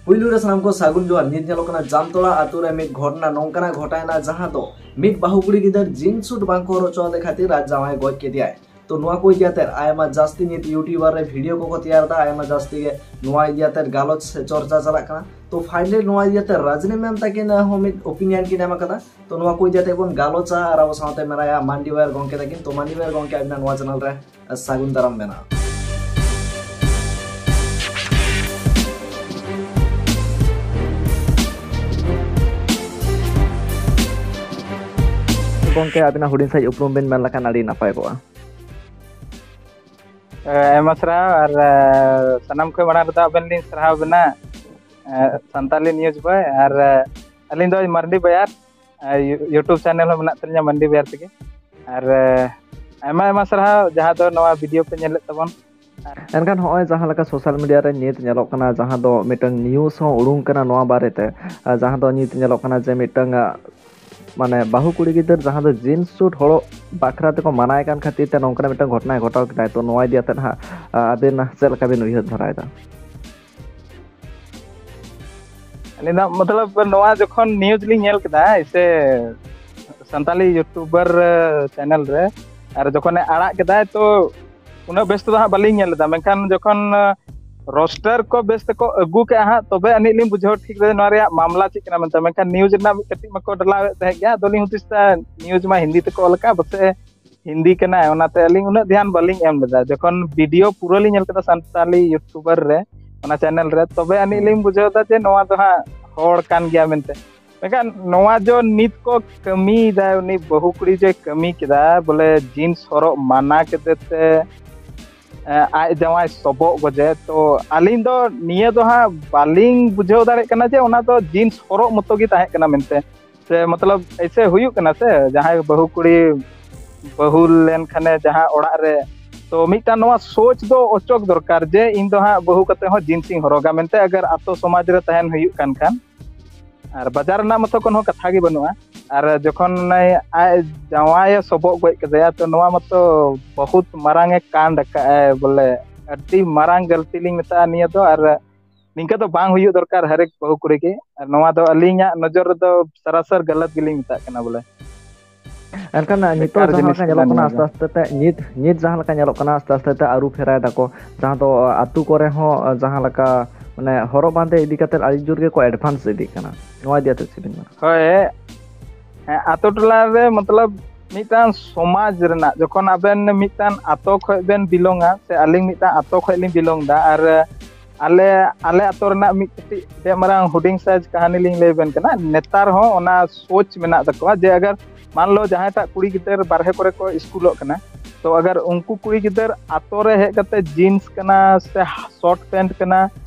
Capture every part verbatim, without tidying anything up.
ᱯᱩᱭᱞᱩ ᱨᱮ ᱥᱟᱱᱟᱢ ᱠᱚ ᱥᱟᱹᱜᱩᱱ ᱡᱚᱦᱟᱨ᱾ ᱱᱤᱛ ᱧᱮᱞᱚᱜ ᱠᱟᱱᱟ ᱡᱟᱢᱛᱚᱲᱟ ᱟᱛᱳ ᱨᱮ ᱢᱤᱫ ᱜᱷᱚᱴᱚᱱᱟ ᱱᱚᱝᱠᱟᱱᱟᱜ ᱜᱷᱚᱴᱟᱣᱮᱱᱟ, ᱡᱟᱦᱟᱸ ᱫᱚ ᱢᱤᱫ ᱵᱟᱹᱦᱩ ᱠᱩᱲᱤ ᱜᱤᱫᱟᱹᱨ ᱡᱤᱱᱥ ᱥᱩᱴ ᱵᱟᱝ ᱠᱚ ᱦᱚᱨᱚᱜ ᱦᱚᱪᱚᱣᱟᱫᱮ ᱠᱷᱟᱹᱛᱤᱨ ᱟᱡ ᱡᱟᱶᱟᱭ ᱜᱚᱡ ᱠᱮᱫᱮᱭᱟᱭ᱾ ᱛᱚ ᱱᱚᱣᱟ ᱠᱚ ᱤᱫᱤ ᱠᱟᱛᱮ ᱟᱭᱢᱟ ᱡᱟᱹᱥᱛᱤ ᱱᱤᱛ ᱤᱭᱩᱴᱤᱭᱩᱵᱟᱨ ᱨᱮ ᱵᱷᱤᱰᱤᱭᱳ ᱠᱚᱠᱚ ᱛᱮᱭᱟᱨ ᱮᱫᱟ, ᱟᱭᱢᱟ ᱡᱟᱹᱥᱛᱤ ᱜᱮ ᱱᱚᱣᱟ ᱤᱫᱤ ᱠᱟᱛᱮ ᱜᱟᱞᱚᱪ ᱥᱮ ᱪᱚᱨᱪᱟ ᱪᱟᱞᱟᱜ ᱠᱟᱱᱟ᱾ ᱛᱚ ᱯᱷᱟᱭᱱᱟᱞ ᱱᱚᱣᱟ ᱤᱫᱤ ᱠᱟᱛᱮ ᱨᱟᱡᱽᱱᱤ ᱢᱮᱢ ᱛᱟᱹᱠᱤᱱ ᱦᱚᱸ ᱢᱤᱫ ᱚᱯᱤᱱᱤᱭᱚᱱ ᱠᱤᱱ ᱮᱢ ᱟᱠᱟᱫᱟ᱾ ᱛᱚ ᱱᱚᱣᱟ ᱠᱚ ᱤᱫᱤ ᱠᱟᱛᱮ ᱵᱚᱱ ᱜᱟᱞᱚᱪᱟ ᱟᱨ ᱟᱵᱚ ᱥᱟᱶᱛᱮ ᱢᱮᱱᱟᱭᱟ ᱢᱟᱱᱰᱤ ᱵᱟᱭᱟᱨ ᱜᱚᱝᱠᱮ ᱛᱟᱹᱠᱤᱱ᱾ ᱛᱚ ᱢᱟᱱᱰᱤ ᱵᱟᱭᱟᱨ ᱜᱚᱝᱠᱮ, ᱟᱵᱤᱱᱟᱜ ᱱᱚᱣᱟ ᱪᱮᱱᱮᱞ ᱨᱮ ᱥᱟᱹᱜᱩᱱ ᱫᱟᱨᱟᱢ ᱢᱮᱱᱟᱜᱼᱟ᱾ ᱜᱚᱝᱠᱮ, ᱟᱵᱤᱱᱟᱜ ᱦᱩᱰᱤᱧ ᱥᱟᱺᱦᱤᱡ ᱩᱯᱨᱩᱢ ᱵᱤᱱ ᱢᱮᱱ ᱞᱮᱠᱷᱟᱱ ᱟᱹᱰᱤ ᱱᱟᱯᱟᱭ ᱠᱚᱜᱼᱟ᱾ ᱮ, ᱟᱭᱢᱟ ᱥᱟᱨᱦᱟᱣ᱾ ᱟᱨ, ᱮ, ᱥᱟᱱᱟᱢ ᱠᱷᱚᱱ ᱢᱟᱲᱟᱝ ᱨᱮᱫᱚ ᱟᱵᱮᱱ ᱞᱤᱧ ᱥᱟᱨᱦᱟᱣ ᱵᱮᱱᱟ, ᱮ, ᱥᱟᱱᱛᱟᱞᱤ ᱱᱤᱭᱩᱡᱽ ᱵᱚᱭ᱾ ᱟᱨ, ᱮ, ᱟᱹᱞᱤᱧ ᱫᱚ ᱢᱟᱨᱰᱤ ᱵᱟᱭᱟᱨ, ᱮ, ᱭᱩ-, ᱭᱩᱴᱩᱵᱽ ᱪᱮᱱᱮᱞ ᱦᱚᱸ ᱢᱮᱱᱟᱜ ᱛᱟᱹᱞᱤᱧᱟ ᱢᱟᱨᱰᱤ ᱵᱟᱭᱟᱨ ᱛᱮᱜᱮ᱾ ᱟᱨ, ᱮ, ᱟᱭᱢᱟ ᱟᱭᱢᱟ ᱥᱟᱨᱦᱟᱣ ᱡᱟᱦᱟᱸ ᱫᱚ ᱱᱚᱣᱟ ᱵᱷᱤᱰᱤᱭᱳ ᱯᱮ ᱧᱮᱞᱮᱫ ᱛᱟᱵᱚᱱ᱾ ᱮᱱᱠᱷᱟᱱ ᱱᱚᱜᱼᱚᱭ ᱡᱟᱦᱟᱸ ᱞᱮᱠᱟ ᱥᱳᱥᱟᱞ ᱢᱤᱰᱤᱭᱟ ᱨᱮ ᱱᱤᱛ ᱧᱮᱞᱚᱜ ᱠᱟᱱᱟ, ᱡᱟᱦᱟᱸ ᱫᱚ ᱢᱤᱫᱴᱟᱝ ᱱᱤᱭᱩᱡᱽ ᱦᱚᱸ ᱩᱰᱩᱝ ᱠᱟᱱᱟ ᱱᱚᱣᱟ ᱵᱟᱨᱮᱛᱮ, ᱟᱨ ᱡᱟᱦᱟᱸ ᱫᱚ ᱱᱤᱛ ᱧᱮᱞᱚᱜ ᱠᱟᱱᱟ ᱡᱮ ᱢᱤᱫᱴᱟᱝ, ᱟ, ᱢᱟᱱᱮ ᱵᱟᱹᱦᱩ ᱠᱩᱲᱤ ᱜᱤᱫᱟᱹᱨ ᱡᱟᱦᱟᱸ ᱫᱚ ᱡᱤᱱᱥ ᱥᱩᱴ ᱦᱚᱨᱚᱜ ᱵᱟᱠᱷᱨᱟ ᱛᱮᱠᱚ ᱢᱟᱱᱟᱭ ᱠᱟᱱ ᱠᱷᱟᱹᱛᱤᱨ ᱛᱮ ᱱᱚᱝᱠᱟᱱᱟᱜ ᱢᱤᱫᱴᱟᱝ ᱜᱷᱚᱴᱚᱱᱟᱭ ᱜᱷᱚᱴᱟᱣ ᱠᱮᱫᱟᱭ᱾ ᱛᱚ ᱱᱚᱣᱟ ᱤᱫᱤ ᱠᱟᱛᱮᱫ ᱦᱟᱸᱜ, ᱟ, ᱟᱵᱮᱱ ᱪᱮᱫ ᱞᱮᱠᱟ ᱵᱮᱱ ᱩᱭᱦᱟᱹᱨ ᱫᱷᱟᱨᱟᱭᱮᱫᱟ? ᱟᱹᱞᱤᱧ ᱫᱚ ᱢᱚᱛᱞᱚᱵ ᱱᱚᱣᱟ ᱡᱚᱠᱷᱚᱱ ᱱᱤᱭᱩᱡᱽ ᱞᱤᱧ ᱧᱮᱞ ᱠᱮᱫᱟ ᱥᱮ ᱥᱟᱱᱛᱟᱞᱤ ᱭᱩᱴᱩᱵᱟᱨ ᱪᱮᱱᱮᱞ ᱨᱮ, ᱟᱨ ᱡᱚᱠᱷᱚᱱᱮ ᱟᱲᱟᱜ ᱠᱮᱫᱟᱭ ᱛᱚ ᱩᱱᱟᱹᱜ ᱵᱮᱥ ᱛᱮᱫᱚ ᱦᱟᱸᱜ ᱵᱟᱹᱞᱤᱧ ᱧᱮᱞ ᱞᱮᱫᱟ, ᱢᱮᱱᱠᱷᱟᱱ ᱡᱚᱠᱷᱚᱱ ᱨᱳᱥᱴᱟᱨ ᱠᱚ ᱵᱮᱥ ᱛᱮᱠᱚ ᱟᱹᱜᱩ ᱠᱮᱜᱼᱟ ᱦᱟᱸᱜ, ᱛᱚᱵᱮ ᱟᱹᱱᱤᱡ ᱞᱤᱧ ᱵᱩᱡᱷᱟᱹᱣ ᱴᱷᱤᱠ ᱞᱮᱫᱟ ᱱᱚᱣᱟ ᱨᱮᱭᱟᱜ ᱢᱟᱢᱞᱟ ᱪᱮᱫ ᱠᱟᱱᱟ ᱢᱮᱱᱛᱮ᱾ ᱢᱮᱱᱠᱷᱟᱱ ᱱᱤᱭᱩᱡᱽ ᱨᱮᱱᱟᱜ ᱢᱤᱫ ᱠᱟᱹᱴᱤᱡ ᱢᱟᱠᱚ ᱰᱟᱞᱟᱣᱮᱫ ᱛᱟᱦᱮᱸᱫ ᱜᱮᱭᱟ, ᱟᱫᱚᱞᱤᱧ ᱦᱩᱫᱤᱥ ᱮᱫᱟ ᱱᱤᱭᱩᱡᱽ ᱢᱟ ᱦᱤᱱᱫᱤ ᱛᱮᱠᱚ ᱚᱞ ᱟᱠᱟᱫ, ᱯᱟᱥᱮᱡ ᱦᱤᱱᱫᱤ ᱠᱟᱱᱟ, ᱚᱱᱟᱛᱮ ᱟᱹᱞᱤᱧ ᱩᱱᱟᱹᱜ ᱫᱷᱮᱭᱟᱱ ᱵᱟᱹᱞᱤᱧ ᱮᱢ ᱞᱮᱫᱟ᱾ ᱡᱚᱠᱷᱚᱱ ᱵᱷᱤᱰᱤᱭᱳ ᱯᱩᱨᱟᱹ ᱞᱤᱧ ᱧᱮᱞ ᱠᱮᱫᱟ ᱥᱟᱱᱛᱟᱞᱤ ᱭᱩᱴᱩᱵᱟᱨ ᱨᱮ, ᱚᱱᱟ ᱪᱮᱱᱮᱞ ᱨᱮ, ᱛᱚᱵᱮ ᱟᱹᱱᱤᱡ ᱞᱤᱧ ᱵᱩᱡᱷᱟᱹᱣ ᱮᱫᱟ ᱡᱮ ᱱᱚᱣᱟ ᱫᱚ ᱦᱟᱸᱜ ᱦᱚᱲ ᱠᱟᱱ ᱜᱮᱭᱟ ᱢᱮᱱᱛᱮ᱾ ᱢᱮᱱᱠᱷᱟᱱ ᱱᱚᱣᱟ ᱡᱚ ᱱᱤᱛ ᱠᱚ ᱠᱟᱹᱢᱤᱭᱮᱫᱟ, ᱩᱱᱤ ᱵᱟᱹᱦᱩ ᱠᱩᱲᱤ ᱡᱮ ᱠᱟᱹᱢᱤ ᱠᱮᱫᱟ, ᱵᱚᱞᱮ ᱡᱤᱱᱥ ᱦᱚᱨᱚᱜ ᱢᱟᱱᱟ ᱠᱮᱫᱮ ᱛᱮ, ᱮ, ᱟᱡ ᱡᱟᱶᱟᱭ ᱥᱚᱵᱚᱜ ᱜᱚᱡᱮ, ᱛᱚ ᱟᱹᱞᱤᱧ ᱫᱚ ᱱᱤᱭᱟᱹ ᱫᱚ ᱦᱟᱸᱜ ᱵᱟᱹᱞᱤᱧ ᱵᱩᱡᱷᱟᱹᱣ ᱫᱟᱲᱮᱭᱟᱜ ᱠᱟᱱᱟ ᱡᱮ ᱚᱱᱟ ᱫᱚ ᱡᱤᱱᱥ ᱦᱚᱨᱚᱜ ᱢᱚᱛᱚ ᱜᱮ ᱛᱟᱦᱮᱸ ᱠᱟᱱᱟ ᱢᱮᱱᱛᱮ, ᱥᱮ ᱢᱚᱛᱞᱚᱵ ᱮᱭᱥᱮ ᱦᱩᱭᱩᱜ ᱠᱟᱱᱟ ᱥᱮ, ᱡᱟᱦᱟᱸᱭ ᱵᱟᱹᱦᱩ ᱠᱩᱲᱤ ᱵᱟᱹᱦᱩ ᱞᱮᱱᱠᱷᱟᱱᱮ ᱡᱟᱦᱟᱸ ᱚᱲᱟᱜ ᱨᱮ, ᱛᱚ ᱢᱤᱫᱴᱟᱝ ᱱᱚᱣᱟ ᱥᱳᱪ ᱫᱚ ᱚᱪᱚᱜ ᱫᱚᱨᱠᱟᱨ ᱡᱮ ᱤᱧ ᱫᱚ ᱦᱟᱸᱜ ᱵᱟᱹᱦᱩ ᱠᱟᱛᱮ ᱦᱚᱸ ᱡᱤᱱᱥ ᱤᱧ ᱦᱚᱨᱚᱜᱟ ᱢᱮᱱᱛᱮ, ᱟᱜᱟᱨ ᱟᱛᱳ ᱥᱚᱢᱟᱡᱽ ᱨᱮ ᱛᱟᱦᱮᱱ ᱦᱩᱭᱩᱜ ᱠᱟᱱ ᱠᱷᱟᱱ᱾ ᱟᱨ ᱵᱟᱡᱟᱨ ᱨᱮᱱᱟᱜ ᱢᱚᱛᱚ ᱠᱳᱱᱳ ᱠᱟᱛᱷᱟ ᱜᱮ ᱵᱟᱹᱱᱩᱜᱼᱟ᱾ ᱟᱨ ᱡᱚᱠᱷᱚᱱ ᱚᱱᱮ ᱟᱡ ᱡᱟᱶᱟᱭᱮ ᱥᱚᱵᱚᱜ ᱜᱚᱡ ᱠᱮᱫᱮᱭᱟ, ᱛᱚ ᱱᱚᱣᱟ ᱢᱚᱛᱚ ᱵᱚᱦᱩᱛ ᱢᱟᱨᱟᱝ ᱮ ᱠᱟᱱᱰ ᱟᱠᱟᱫ ᱟᱭ, ᱵᱚᱞᱮ ᱟᱹᱰᱤ ᱢᱟᱨᱟᱝ ᱜᱟᱹᱞᱛᱤ ᱞᱤᱧ ᱢᱮᱛᱟᱜᱼᱟ ᱱᱤᱭᱟᱹ ᱫᱚ᱾ ᱟᱨ ᱱᱤᱝᱠᱟᱹ ᱫᱚ ᱵᱟᱝ ᱦᱩᱭᱩᱜ ᱫᱚᱨᱠᱟᱨ ᱦᱟᱨᱮᱠ ᱵᱟᱹᱦᱩ ᱠᱩᱲᱤ ᱜᱮ᱾ ᱟᱨ ᱱᱚᱣᱟ ᱫᱚ ᱟᱹᱞᱤᱧᱟᱜ ᱱᱚᱡᱚᱨ ᱨᱮᱫᱚ ᱥᱟᱨᱟᱥᱟᱨ ᱜᱟᱞᱟᱛ ᱜᱮᱞᱤᱧ ᱢᱮᱛᱟᱜ ᱠᱟᱱᱟ ᱵᱚᱞᱮ᱾ ᱮᱱᱠᱷᱟᱱ ᱱᱤᱛᱚᱜ ᱡᱟᱦᱟᱸ ᱞᱮᱠᱟ ᱧᱮᱞᱚᱜ ᱠᱟᱱᱟ, ᱟᱥᱛᱮ ᱟᱥᱛᱮ ᱛᱮ ᱱᱤᱛ ᱱᱤᱛ ᱡᱟᱦᱟᱸ ᱞᱮᱠᱟ ᱧᱮᱞᱚᱜ ᱠᱟᱱᱟ, ᱟᱥᱛᱮ ᱟᱥᱛᱮ ᱛᱮ ᱟᱹᱨᱩ ᱯᱷᱮᱨᱟᱭ ᱫᱟᱠᱚ, ᱡᱟᱦᱟᱸ ᱫᱚ ᱟᱹᱛᱩ ᱠᱚᱨᱮ ᱦᱚᱸ ᱡᱟᱦᱟᱸ ᱞᱮᱠᱟ ᱢᱟᱱᱮ ᱦᱚᱨᱚᱜ ᱵᱟᱸᱫᱮ ᱤᱫᱤ ᱠᱟᱛᱮ ᱟᱹᱰᱤ ᱡᱳᱨ ᱜᱮᱠᱚ ᱮᱰᱵᱷᱟᱱᱥ ᱤᱫᱤᱜ ᱠᱟᱱᱟ᱾ ᱱᱚᱣᱟ ᱤᱫᱤ ᱠᱟᱛᱮ ᱪᱮᱫ ᱵᱤᱱ ᱢᱮᱱᱟ? ᱦᱳᱭ, ᱦᱮᱸ, ᱟᱛᱳ ᱴᱚᱞᱟ ᱨᱮ ᱢᱚᱛᱞᱚᱵ ᱢᱤᱫᱴᱟᱝ ᱥᱚᱢᱟᱡᱽ ᱨᱮᱱᱟᱜ, ᱡᱚᱠᱷᱚᱱ ᱟᱵᱮᱱ ᱢᱤᱫᱴᱟᱝ ᱟᱛᱳ ᱠᱷᱚᱱ ᱵᱮᱱ ᱵᱤᱞᱚᱝᱟ, ᱥᱮ ᱟᱹᱞᱤᱧ ᱢᱤᱫᱴᱟᱝ ᱟᱛᱳ ᱠᱷᱚᱱ ᱞᱤᱧ ᱵᱤᱞᱚᱝ ᱮᱫᱟ, ᱟᱨ ᱟᱞᱮ ᱟᱞᱮ ᱟᱛᱳ ᱨᱮᱱᱟᱜ ᱢᱤᱫ ᱠᱟᱹᱴᱤᱡ ᱵᱮ ᱢᱟᱨᱟᱝ ᱦᱩᱰᱤᱧ ᱥᱟᱭᱤᱡ ᱠᱟᱹᱦᱱᱤ ᱞᱤᱧ ᱞᱟᱹᱭ ᱟᱵᱮᱱ ᱠᱟᱱᱟ᱾ ᱱᱮᱛᱟᱨ ᱦᱚᱸ ᱚᱱᱟ ᱥᱳᱪ ᱢᱮᱱᱟᱜ ᱛᱟᱠᱚᱣᱟ ᱡᱮ ᱟᱜᱟᱨ ᱢᱟᱱ ᱞᱚ ᱡᱟᱦᱟᱸᱭᱴᱟᱜ ᱠᱩᱲᱤ ᱜᱤᱫᱟᱹᱨ ᱵᱟᱨᱦᱮ ᱠᱚᱨᱮ ᱠᱚ ᱥᱠᱩᱞᱚᱜ ᱠᱟᱱᱟ, ᱛᱚ ᱟᱜᱟᱨ ᱩᱱᱠᱩ ᱠᱩᱲᱤ ᱜᱤᱫᱟᱹᱨ ᱟᱛᱳ ᱨᱮ ᱦᱮᱡ ᱠᱟᱛᱮ ᱡᱤᱱᱥ ᱠᱟᱱᱟ ᱥᱮ ᱥᱚᱨᱴ ᱯᱮᱱᱴ ᱠᱟᱱᱟ,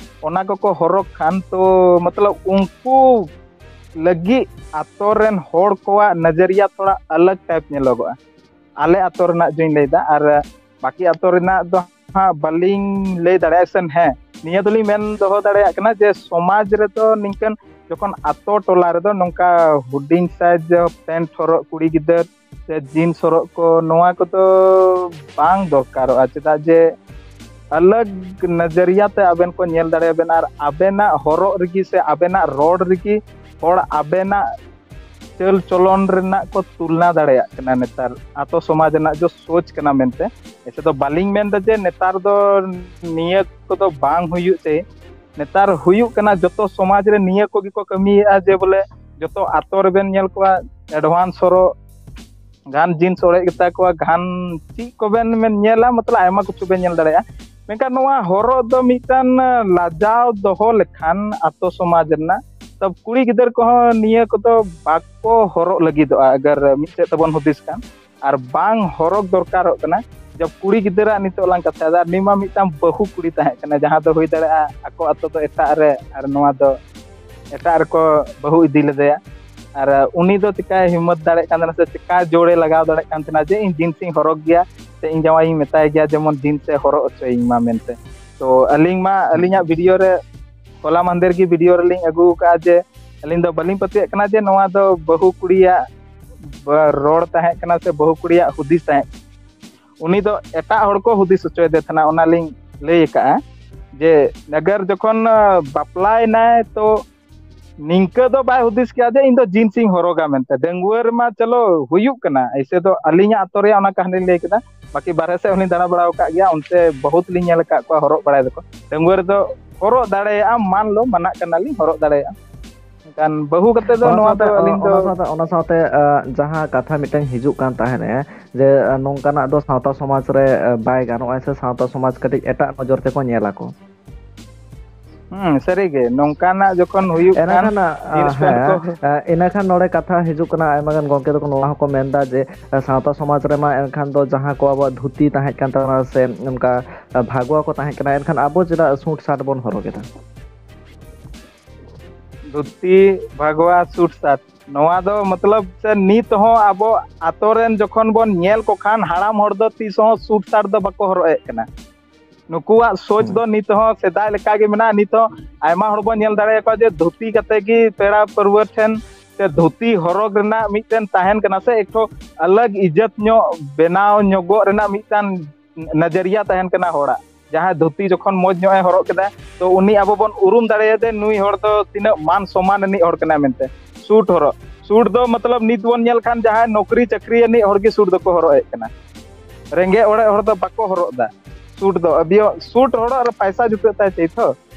ᱚᱱᱟ ᱠᱚᱠᱚ ᱦᱚᱨᱚᱜ ᱠᱷᱟᱱ, ᱛᱚ ᱢᱚᱛᱞᱚᱵ ᱩᱱᱠᱩ ᱞᱟᱹᱜᱤᱫ ᱟᱛᱳ ᱨᱮᱱ ᱦᱚᱲ ᱠᱚᱣᱟᱜ ᱱᱟᱡᱟᱨᱤᱭᱟ ᱛᱷᱚᱲᱟ ᱟᱞᱟᱜᱽ ᱴᱟᱭᱤᱯ ᱧᱮᱞᱚᱜᱚᱜᱼᱟ᱾ ᱟᱞᱮ ᱟᱛᱳ ᱨᱮᱱᱟᱜ ᱡᱚᱧ ᱞᱟᱹᱭᱫᱟ, ᱟᱨ ᱵᱟᱹᱠᱤ ᱟᱛᱳ ᱨᱮᱱᱟᱜ ᱫᱚ ᱦᱟᱸᱜ ᱵᱟᱹᱞᱤᱧ ᱞᱟᱹᱭ ᱫᱟᱲᱮᱭᱟᱜᱼᱟ᱾ ᱥᱮᱱ ᱦᱮᱸ, ᱱᱤᱭᱟᱹ ᱫᱚᱞᱤᱧ ᱢᱮᱱ ᱫᱚᱦᱚ ᱫᱟᱲᱮᱭᱟᱜ ᱠᱟᱱᱟ ᱡᱮ ᱥᱚᱢᱟᱡᱽ ᱨᱮᱫᱚ ᱱᱤᱝᱠᱟᱹᱱ ᱡᱚᱠᱷᱚᱱ ᱟᱛᱳ ᱴᱚᱞᱟ ᱨᱮᱫᱚ ᱱᱚᱝᱠᱟ ᱦᱩᱰᱤᱧ ᱥᱟᱭᱤᱡ ᱯᱮᱱᱴ ᱦᱚᱨᱚᱜ ᱠᱩᱲᱤ ᱜᱤᱫᱟᱹᱨ ᱥᱮ ᱡᱤᱱᱥ ᱦᱚᱨᱚᱜ ᱠᱚ, ᱱᱚᱣᱟ ᱠᱚᱫᱚ ᱵᱟᱝ ᱫᱚᱨᱠᱟᱨᱚᱜᱼᱟ᱾ ᱪᱮᱫᱟᱜ ᱡᱮ ᱟᱞᱟᱜᱽ ᱱᱟᱡᱟᱨᱤᱭᱟ ᱛᱮ ᱟᱵᱮᱱ ᱠᱚ ᱧᱮᱞ ᱫᱟᱲᱮᱭᱟᱵᱮᱱ, ᱟᱨ ᱟᱵᱮᱱᱟᱜ ᱦᱚᱨᱚᱜ ᱨᱮᱜᱮ ᱥᱮ ᱟᱵᱮᱱᱟᱜ ᱨᱚᱲ ᱨᱮᱜᱮ ᱦᱚᱲ ᱟᱵᱮᱱᱟᱜ ᱪᱟᱹᱞ ᱪᱚᱞᱚᱱ ᱨᱮᱱᱟᱜ ᱠᱚ ᱛᱩᱞᱱᱟ ᱫᱟᱲᱮᱭᱟᱜ ᱠᱟᱱᱟ ᱱᱮᱛᱟᱨ ᱟᱛᱳ ᱥᱚᱢᱟᱡᱽ ᱨᱮᱱᱟᱜ ᱡᱚ ᱥᱳᱪ ᱠᱟᱱᱟ ᱢᱮᱱᱛᱮ᱾ ᱮᱥᱮ ᱫᱚ ᱵᱟᱹᱞᱤᱧ ᱢᱮᱱᱫᱟ ᱡᱮ ᱱᱮᱛᱟᱨ ᱫᱚ ᱱᱤᱭᱟᱹ ᱠᱚᱫᱚ ᱵᱟᱝ ᱦᱩᱭᱩᱜ ᱪᱟᱹᱭ᱾ ᱱᱮᱛᱟᱨ ᱦᱩᱭᱩᱜ ᱠᱟᱱᱟ, ᱡᱚᱛᱚ ᱥᱚᱢᱟᱡᱽ ᱨᱮ ᱱᱤᱭᱟᱹ ᱠᱚᱜᱮ ᱠᱚ ᱠᱟᱹᱢᱤᱭᱮᱫᱼᱟ ᱡᱮ ᱵᱚᱞᱮ ᱡᱚᱛᱚ ᱟᱛᱳ ᱨᱮᱵᱮᱱ ᱧᱮᱞ ᱠᱚᱣᱟ ᱮᱰᱵᱷᱟᱱᱥ ᱦᱚᱨᱚᱜ, ᱜᱷᱟᱱ ᱡᱤᱱᱥ ᱚᱲᱮᱡ ᱜᱮᱛᱟ ᱠᱚᱣᱟ, ᱜᱷᱟᱱ ᱪᱮᱫ ᱠᱚᱵᱮᱱ ᱢᱮᱱ ᱧᱮᱞᱟ, ᱢᱚᱛᱞᱚᱵ ᱟᱭᱢᱟ ᱠᱤᱪᱷᱩ ᱵᱮᱱ ᱧᱮᱞ ᱫᱟᱲᱮᱭᱟᱜᱼᱟ᱾ ᱢᱮᱱᱠᱷᱟᱱ ᱱᱚᱣᱟ ᱦᱚᱨᱚᱜ ᱫᱚ ᱢᱤᱫᱴᱟᱝ ᱞᱟᱡᱟᱣ ᱫᱚᱦᱚ ᱞᱮᱠᱷᱟᱱ ᱟᱛᱳ ᱥᱚᱢᱟᱡᱽ ᱨᱮᱱᱟᱜ, ᱛᱚ ᱠᱩᱲᱤ ᱜᱤᱫᱟᱹᱨ ᱠᱚᱦᱚᱸ ᱱᱤᱭᱟᱹ ᱠᱚᱫᱚ ᱵᱟᱠᱚ ᱦᱚᱨᱚᱜ ᱞᱟᱹᱜᱤᱫᱚᱜᱼᱟ᱾ ᱟᱜᱟᱨ ᱢᱤᱫ ᱥᱮᱫ ᱛᱮᱵᱚᱱ ᱦᱩᱫᱤᱥ ᱠᱷᱟᱱ, ᱟᱨ ᱵᱟᱝ ᱦᱚᱨᱚᱜ ᱫᱚᱨᱠᱟᱨᱚᱜ ᱠᱟᱱᱟ᱾ ᱡᱚᱵ ᱠᱩᱲᱤ ᱜᱤᱫᱟᱹᱨᱟᱜ ᱱᱤᱛᱚᱜ ᱞᱟᱝ ᱠᱟᱛᱷᱟᱭᱮᱫᱟ, ᱩᱱᱤ ᱢᱟ ᱢᱤᱫᱴᱟᱝ ᱵᱟᱹᱦᱩ ᱠᱩᱲᱤ ᱛᱟᱦᱮᱸ ᱠᱟᱱᱟ, ᱡᱟᱦᱟᱸ ᱫᱚ ᱦᱩᱭ ᱫᱟᱲᱮᱭᱟᱜᱼᱟ ᱟᱠᱚ ᱟᱛᱳ ᱫᱚ ᱮᱴᱟᱜ ᱨᱮ, ᱟᱨ ᱱᱚᱣᱟ ᱫᱚ ᱮᱴᱟᱜ ᱨᱮᱠᱚ ᱵᱟᱹᱦᱩ ᱤᱫᱤ ᱞᱮᱫᱮᱭᱟ᱾ ᱟᱨ ᱩᱱᱤ ᱫᱚ ᱪᱤᱠᱟᱭ ᱦᱤᱢᱢᱚᱛ ᱫᱟᱲᱮᱭᱟᱜ ᱠᱟᱱ ᱛᱟᱦᱮᱱᱟ ᱥᱮ ᱪᱤᱠᱟ ᱡᱳᱨᱮ ᱞᱟᱜᱟᱣ ᱫᱟᱲᱮᱭᱟᱜ ᱠᱟᱱ ᱛᱟᱦᱮᱱᱟ ᱡᱮ ᱤᱧ ᱡᱤᱱᱥ ᱤᱧ ᱦᱚᱨᱚᱜ ᱜᱮᱭᱟ ᱥᱮ ᱤᱧ ᱡᱟᱶᱟᱭ ᱤᱧ ᱢᱮᱛᱟᱭ ᱜᱮᱭᱟ ᱡᱮᱢᱚᱱ ᱡᱤᱱᱥ ᱮ ᱦᱚᱨᱚᱜ ᱦᱚᱪᱚᱭᱤᱧ ᱢᱟ ᱢᱮᱱᱛᱮ᱾ ᱛᱚ ᱟᱹᱞᱤᱧ ᱢᱟ ᱟᱹᱞᱤᱧᱟᱜ ᱵᱷᱤᱰᱤᱭᱳ ᱨᱮ, ᱦᱚᱞᱟ ᱢᱟᱦᱫᱮᱨ ᱜᱮ ᱵᱷᱤᱰᱤᱭᱳ ᱨᱮᱞᱤᱧ ᱟᱹᱜᱩ ᱟᱠᱟᱫᱼᱟ ᱡᱮ ᱟᱹᱞᱤᱧ ᱫᱚ ᱵᱟᱹᱞᱤᱧ ᱯᱟᱹᱛᱭᱟᱹᱜ ᱠᱟᱱᱟ ᱡᱮ ᱱᱚᱣᱟ ᱫᱚ ᱵᱟᱹᱦᱩ ᱠᱩᱲᱤᱭᱟᱜ ᱵᱟ-, ᱨᱚᱲ ᱛᱟᱦᱮᱸ ᱠᱟᱱᱟ ᱥᱮ ᱵᱟᱹᱦᱩ ᱠᱩᱲᱤᱭᱟᱜ ᱦᱩᱫᱤᱥ ᱛᱟᱦᱮᱸ ᱠᱟᱱᱟ᱾ ᱩᱱᱤ ᱫᱚ ᱮᱴᱟᱜ ᱦᱚᱲ ᱠᱚ ᱦᱩᱫᱤᱥ ᱦᱚᱪᱚᱭᱮᱫᱮ ᱛᱟᱦᱮᱱᱟ, ᱚᱱᱟᱞᱤᱧ ᱞᱟᱹᱭ ᱟᱠᱟᱫᱼᱟ᱾ ᱡᱮ ᱟᱜᱟᱨ ᱡᱚᱠᱷᱚᱱ ᱵᱟᱯᱞᱟᱭᱮᱱᱟᱭ ᱛᱚ ᱱᱤᱝᱠᱟᱹ ᱫᱚ ᱵᱟᱭ ᱦᱩᱫᱤᱥ ᱠᱮᱫᱟ ᱡᱮ ᱤᱧ ᱫᱚ ᱡᱤᱱᱥ ᱤᱧ ᱦᱚᱨᱚᱜᱟ ᱢᱮᱱᱛᱮ᱾ ᱰᱟᱺᱜᱩᱣᱟᱹ ᱨᱮᱢᱟ ᱪᱚᱞᱚ ᱦᱩᱭᱩᱜ ᱠᱟᱱᱟ, ᱮᱭᱥᱮ ᱫᱚ ᱟᱹᱞᱤᱧᱟᱜ ᱟᱛᱳ ᱨᱮᱭᱟᱜ ᱚᱱᱟ ᱠᱟᱹᱦᱱᱤ ᱞᱤᱧ ᱞᱟᱹᱭ ᱠᱮᱫᱟ᱾ ᱵᱟᱹᱠᱤ ᱵᱟᱨᱦᱮ ᱥᱮᱫ ᱦᱚᱸᱞᱤᱧ ᱫᱟᱬᱟ ᱵᱟᱲᱟ ᱟᱠᱟᱫ ᱜᱮᱭᱟ, ᱚᱱᱛᱮ ᱵᱚᱦᱩᱛ ᱞᱤᱧ ᱧᱮᱞ ᱟᱠᱟᱫ ᱠᱚᱣᱟ ᱦᱚᱨᱚᱜ ᱵᱟᱲᱟᱭ ᱫᱟᱠᱚ᱾ ᱰᱟᱺᱜᱩᱣᱟᱹ ᱨᱮᱫᱚ ᱦᱚᱨᱚᱜ ᱫᱟᱲᱮᱭᱟᱜᱼᱟ, ᱢᱟᱱ ᱞᱚ ᱢᱟᱱᱟᱜ ᱠᱟᱱᱟᱞᱤᱧ, ᱦᱚᱨᱚᱜ ᱫᱟᱲᱮᱭᱟᱜᱼᱟ᱾ ᱮᱱᱠᱷᱟᱱ ᱵᱟᱹᱦᱩ ᱠᱟᱛᱮ ᱫᱚ ᱚᱱᱟ ᱱᱚᱣᱟ ᱥᱟᱶᱛᱮ ᱫᱚ ᱟᱹᱞᱤᱧ ᱫᱚ ᱚᱱᱟ ᱥᱟᱶᱛᱮ ᱚᱱᱟ ᱥᱟᱶᱛᱮ ᱡᱟᱦᱟᱸ ᱠᱟᱛᱷᱟ ᱢᱤᱫᱴᱟᱝ ᱦᱤᱡᱩᱜ ᱠᱟᱱ ᱛᱟᱦᱮᱸᱫ ᱡᱮ ᱱᱚᱝᱠᱟᱱᱟᱜ ᱫᱚ ᱥᱟᱶᱛᱟ ᱥᱚᱢᱟᱡᱽ ᱨᱮ ᱵᱟᱭ ᱜᱟᱱᱚᱜᱼᱟ ᱥᱮ ᱥᱟᱶᱛᱟ ᱥᱚᱢᱟᱡᱽ ᱠᱟᱹᱴᱤᱡ ᱮᱴᱟᱜ ᱱᱚᱡᱚᱨ ᱛᱮᱠᱚ ᱧᱮᱞ ᱟᱠᱚ᱾ ᱦᱩᱸ, ᱥᱟᱹᱨᱤᱜᱮ ᱱᱚᱝᱠᱟᱱᱟᱜ ᱡᱚᱠᱷᱚᱱ ᱦᱩᱭᱩᱜ ᱠᱟᱱ ᱮᱱᱟᱠᱷᱟᱱ ᱡᱤᱱᱤᱥ ᱠᱚ ᱦᱮᱸ ᱠᱚ ᱮᱱᱟᱠᱷᱟᱱ ᱱᱚᱰᱮ ᱠᱟᱛᱷᱟ ᱦᱤᱡᱩᱜ ᱠᱟᱱᱟ, ᱟᱭᱢᱟ ᱜᱟᱱ ᱜᱚᱢᱠᱮ ᱛᱟᱠᱚ ᱱᱚᱣᱟ ᱦᱚᱸᱠᱚ ᱢᱮᱱᱫᱟ ᱡᱮ ᱥᱟᱶᱛᱟ ᱥᱚᱢᱟᱡᱽ ᱨᱮᱢᱟ ᱮᱱᱠᱷᱟᱱ ᱫᱚ ᱡᱟᱦᱟᱸ ᱠᱚ ᱟᱵᱚᱣᱟᱜ ᱫᱷᱩᱛᱤ ᱛᱟᱦᱮᱸ ᱠᱟᱱ ᱛᱟᱵᱚᱱᱟ ᱥᱮ ᱚᱱᱠᱟ ᱵᱷᱟᱜᱽᱣᱟ ᱠᱚ ᱛᱟᱦᱮᱸ ᱠᱟᱱᱟ, ᱮᱱᱠᱷᱟᱱ ᱟᱵᱚ ᱪᱮᱫᱟᱜ ᱥᱩᱴ ᱥᱟᱨᱴ ᱵᱚᱱ ᱦᱚᱨᱚᱜ ᱮᱫᱟ? ᱫᱷᱩᱛᱤ, ᱵᱷᱟᱜᱽᱣᱟ, ᱥᱩᱴ ᱥᱟᱨᱴ, ᱱᱚᱣᱟ ᱫᱚ ᱢᱚᱛᱞᱚᱵ ᱥᱮ ᱱᱤᱛ ᱦᱚᱸ ᱟᱵᱚ ᱟᱛᱳ ᱨᱮᱱ ᱡᱚᱠᱷᱚᱱ ᱵᱚᱱ ᱧᱮᱞ ᱠᱚ ᱠᱷᱟᱱ ᱦᱟᱲᱟᱢ ᱦᱚᱲ ᱫᱚ ᱛᱤᱥ ᱦᱚᱸ ᱥᱩᱴ ᱥᱟᱨᱴ ᱫᱚ ᱵᱟᱠᱚ ᱦᱚᱨᱚᱜ ᱮᱫ ᱠᱟᱱᱟ᱾ ᱱᱩᱠᱩᱣᱟᱜ ᱥᱳᱪ ᱫᱚ ᱱᱤᱛ ᱦᱚᱸ ᱥᱮᱫᱟᱭ ᱞᱮᱠᱟ ᱜᱮ ᱢᱮᱱᱟᱜᱼᱟ᱾ ᱱᱤᱛ ᱦᱚᱸ ᱟᱭᱢᱟ ᱦᱚᱲ ᱵᱚᱱ ᱧᱮᱞ ᱫᱟᱲᱮᱭᱟᱠᱚᱣᱟ ᱡᱮ ᱫᱷᱩᱛᱤ ᱠᱟᱛᱮ ᱜᱮ ᱯᱮᱲᱟ ᱯᱟᱹᱨᱣᱟᱹ ᱴᱷᱮᱱ ᱥᱮ ᱫᱷᱩᱛᱤ ᱦᱚᱨᱚᱜᱽ ᱨᱮᱱᱟᱜ ᱢᱤᱫᱴᱮᱱ ᱛᱟᱦᱮᱱ ᱠᱟᱱᱟ ᱥᱮ ᱮᱠᱴᱷᱚ ᱟᱞᱟᱜᱽ ᱤᱡᱽᱡᱚᱛ ᱧᱚᱜ ᱵᱮᱱᱟᱣ ᱧᱚᱜᱚᱜ ᱨᱮᱱᱟᱜ ᱢᱤᱫᱴᱟᱝ ᱱᱟᱡᱟᱨᱤᱭᱟ ᱛᱟᱦᱮᱱ ᱠᱟᱱᱟ ᱦᱚᱲᱟᱜ᱾ ᱡᱟᱦᱟᱸᱭ ᱫᱷᱩᱛᱤ ᱡᱚᱠᱷᱚᱱ ᱢᱚᱡᱽ ᱧᱚᱜ ᱮ ᱦᱚᱨᱚᱜ ᱠᱮᱫᱟ, ᱛᱚ ᱩᱱᱤ ᱟᱵᱚ ᱵᱚᱱ ᱩᱨᱩᱢ ᱫᱟᱲᱮᱭᱟᱫᱮ ᱱᱩᱭ ᱦᱚᱲ ᱫᱚ ᱛᱤᱱᱟᱹᱜ ᱢᱟᱱ ᱥᱚᱢᱢᱟᱱ ᱨᱤᱱᱤᱡ ᱦᱚᱲ ᱠᱟᱱᱟᱭ ᱢᱮᱱᱛᱮ᱾ ᱥᱩᱴ ᱦᱚᱨᱚᱜ, ᱥᱩᱴ ᱫᱚ ᱢᱚᱛᱞᱚᱵ ᱱᱤᱛ ᱵᱚᱱ ᱧᱮᱞ ᱠᱷᱟᱱ ᱡᱟᱦᱟᱸᱭ ᱱᱚᱠᱨᱤ ᱪᱟᱹᱠᱨᱤ ᱟᱹᱱᱤᱡ ᱦᱚᱲ ᱜᱮ ᱥᱩᱴ ᱫᱚᱠᱚ ᱦᱚᱨᱚᱜ ᱮᱫ ᱠᱟᱱᱟ᱾ ᱨᱮᱸᱜᱮᱡ ᱚᱲᱮᱡ ᱦᱚᱲ ᱫᱚ ᱵᱟᱠᱚ ᱦᱚᱨᱚᱜ ᱮᱫᱟ ᱥᱩᱴ ᱫᱚ᱾ ᱟᱹᱵᱤᱭᱚ ᱥᱩᱴ ᱦᱚᱨᱚᱜ ᱨᱮ ᱯᱟᱭᱥᱟ ᱡᱩᱴᱟᱹᱜ ᱛᱟᱭ ᱪᱮᱫ ᱛᱷᱚ,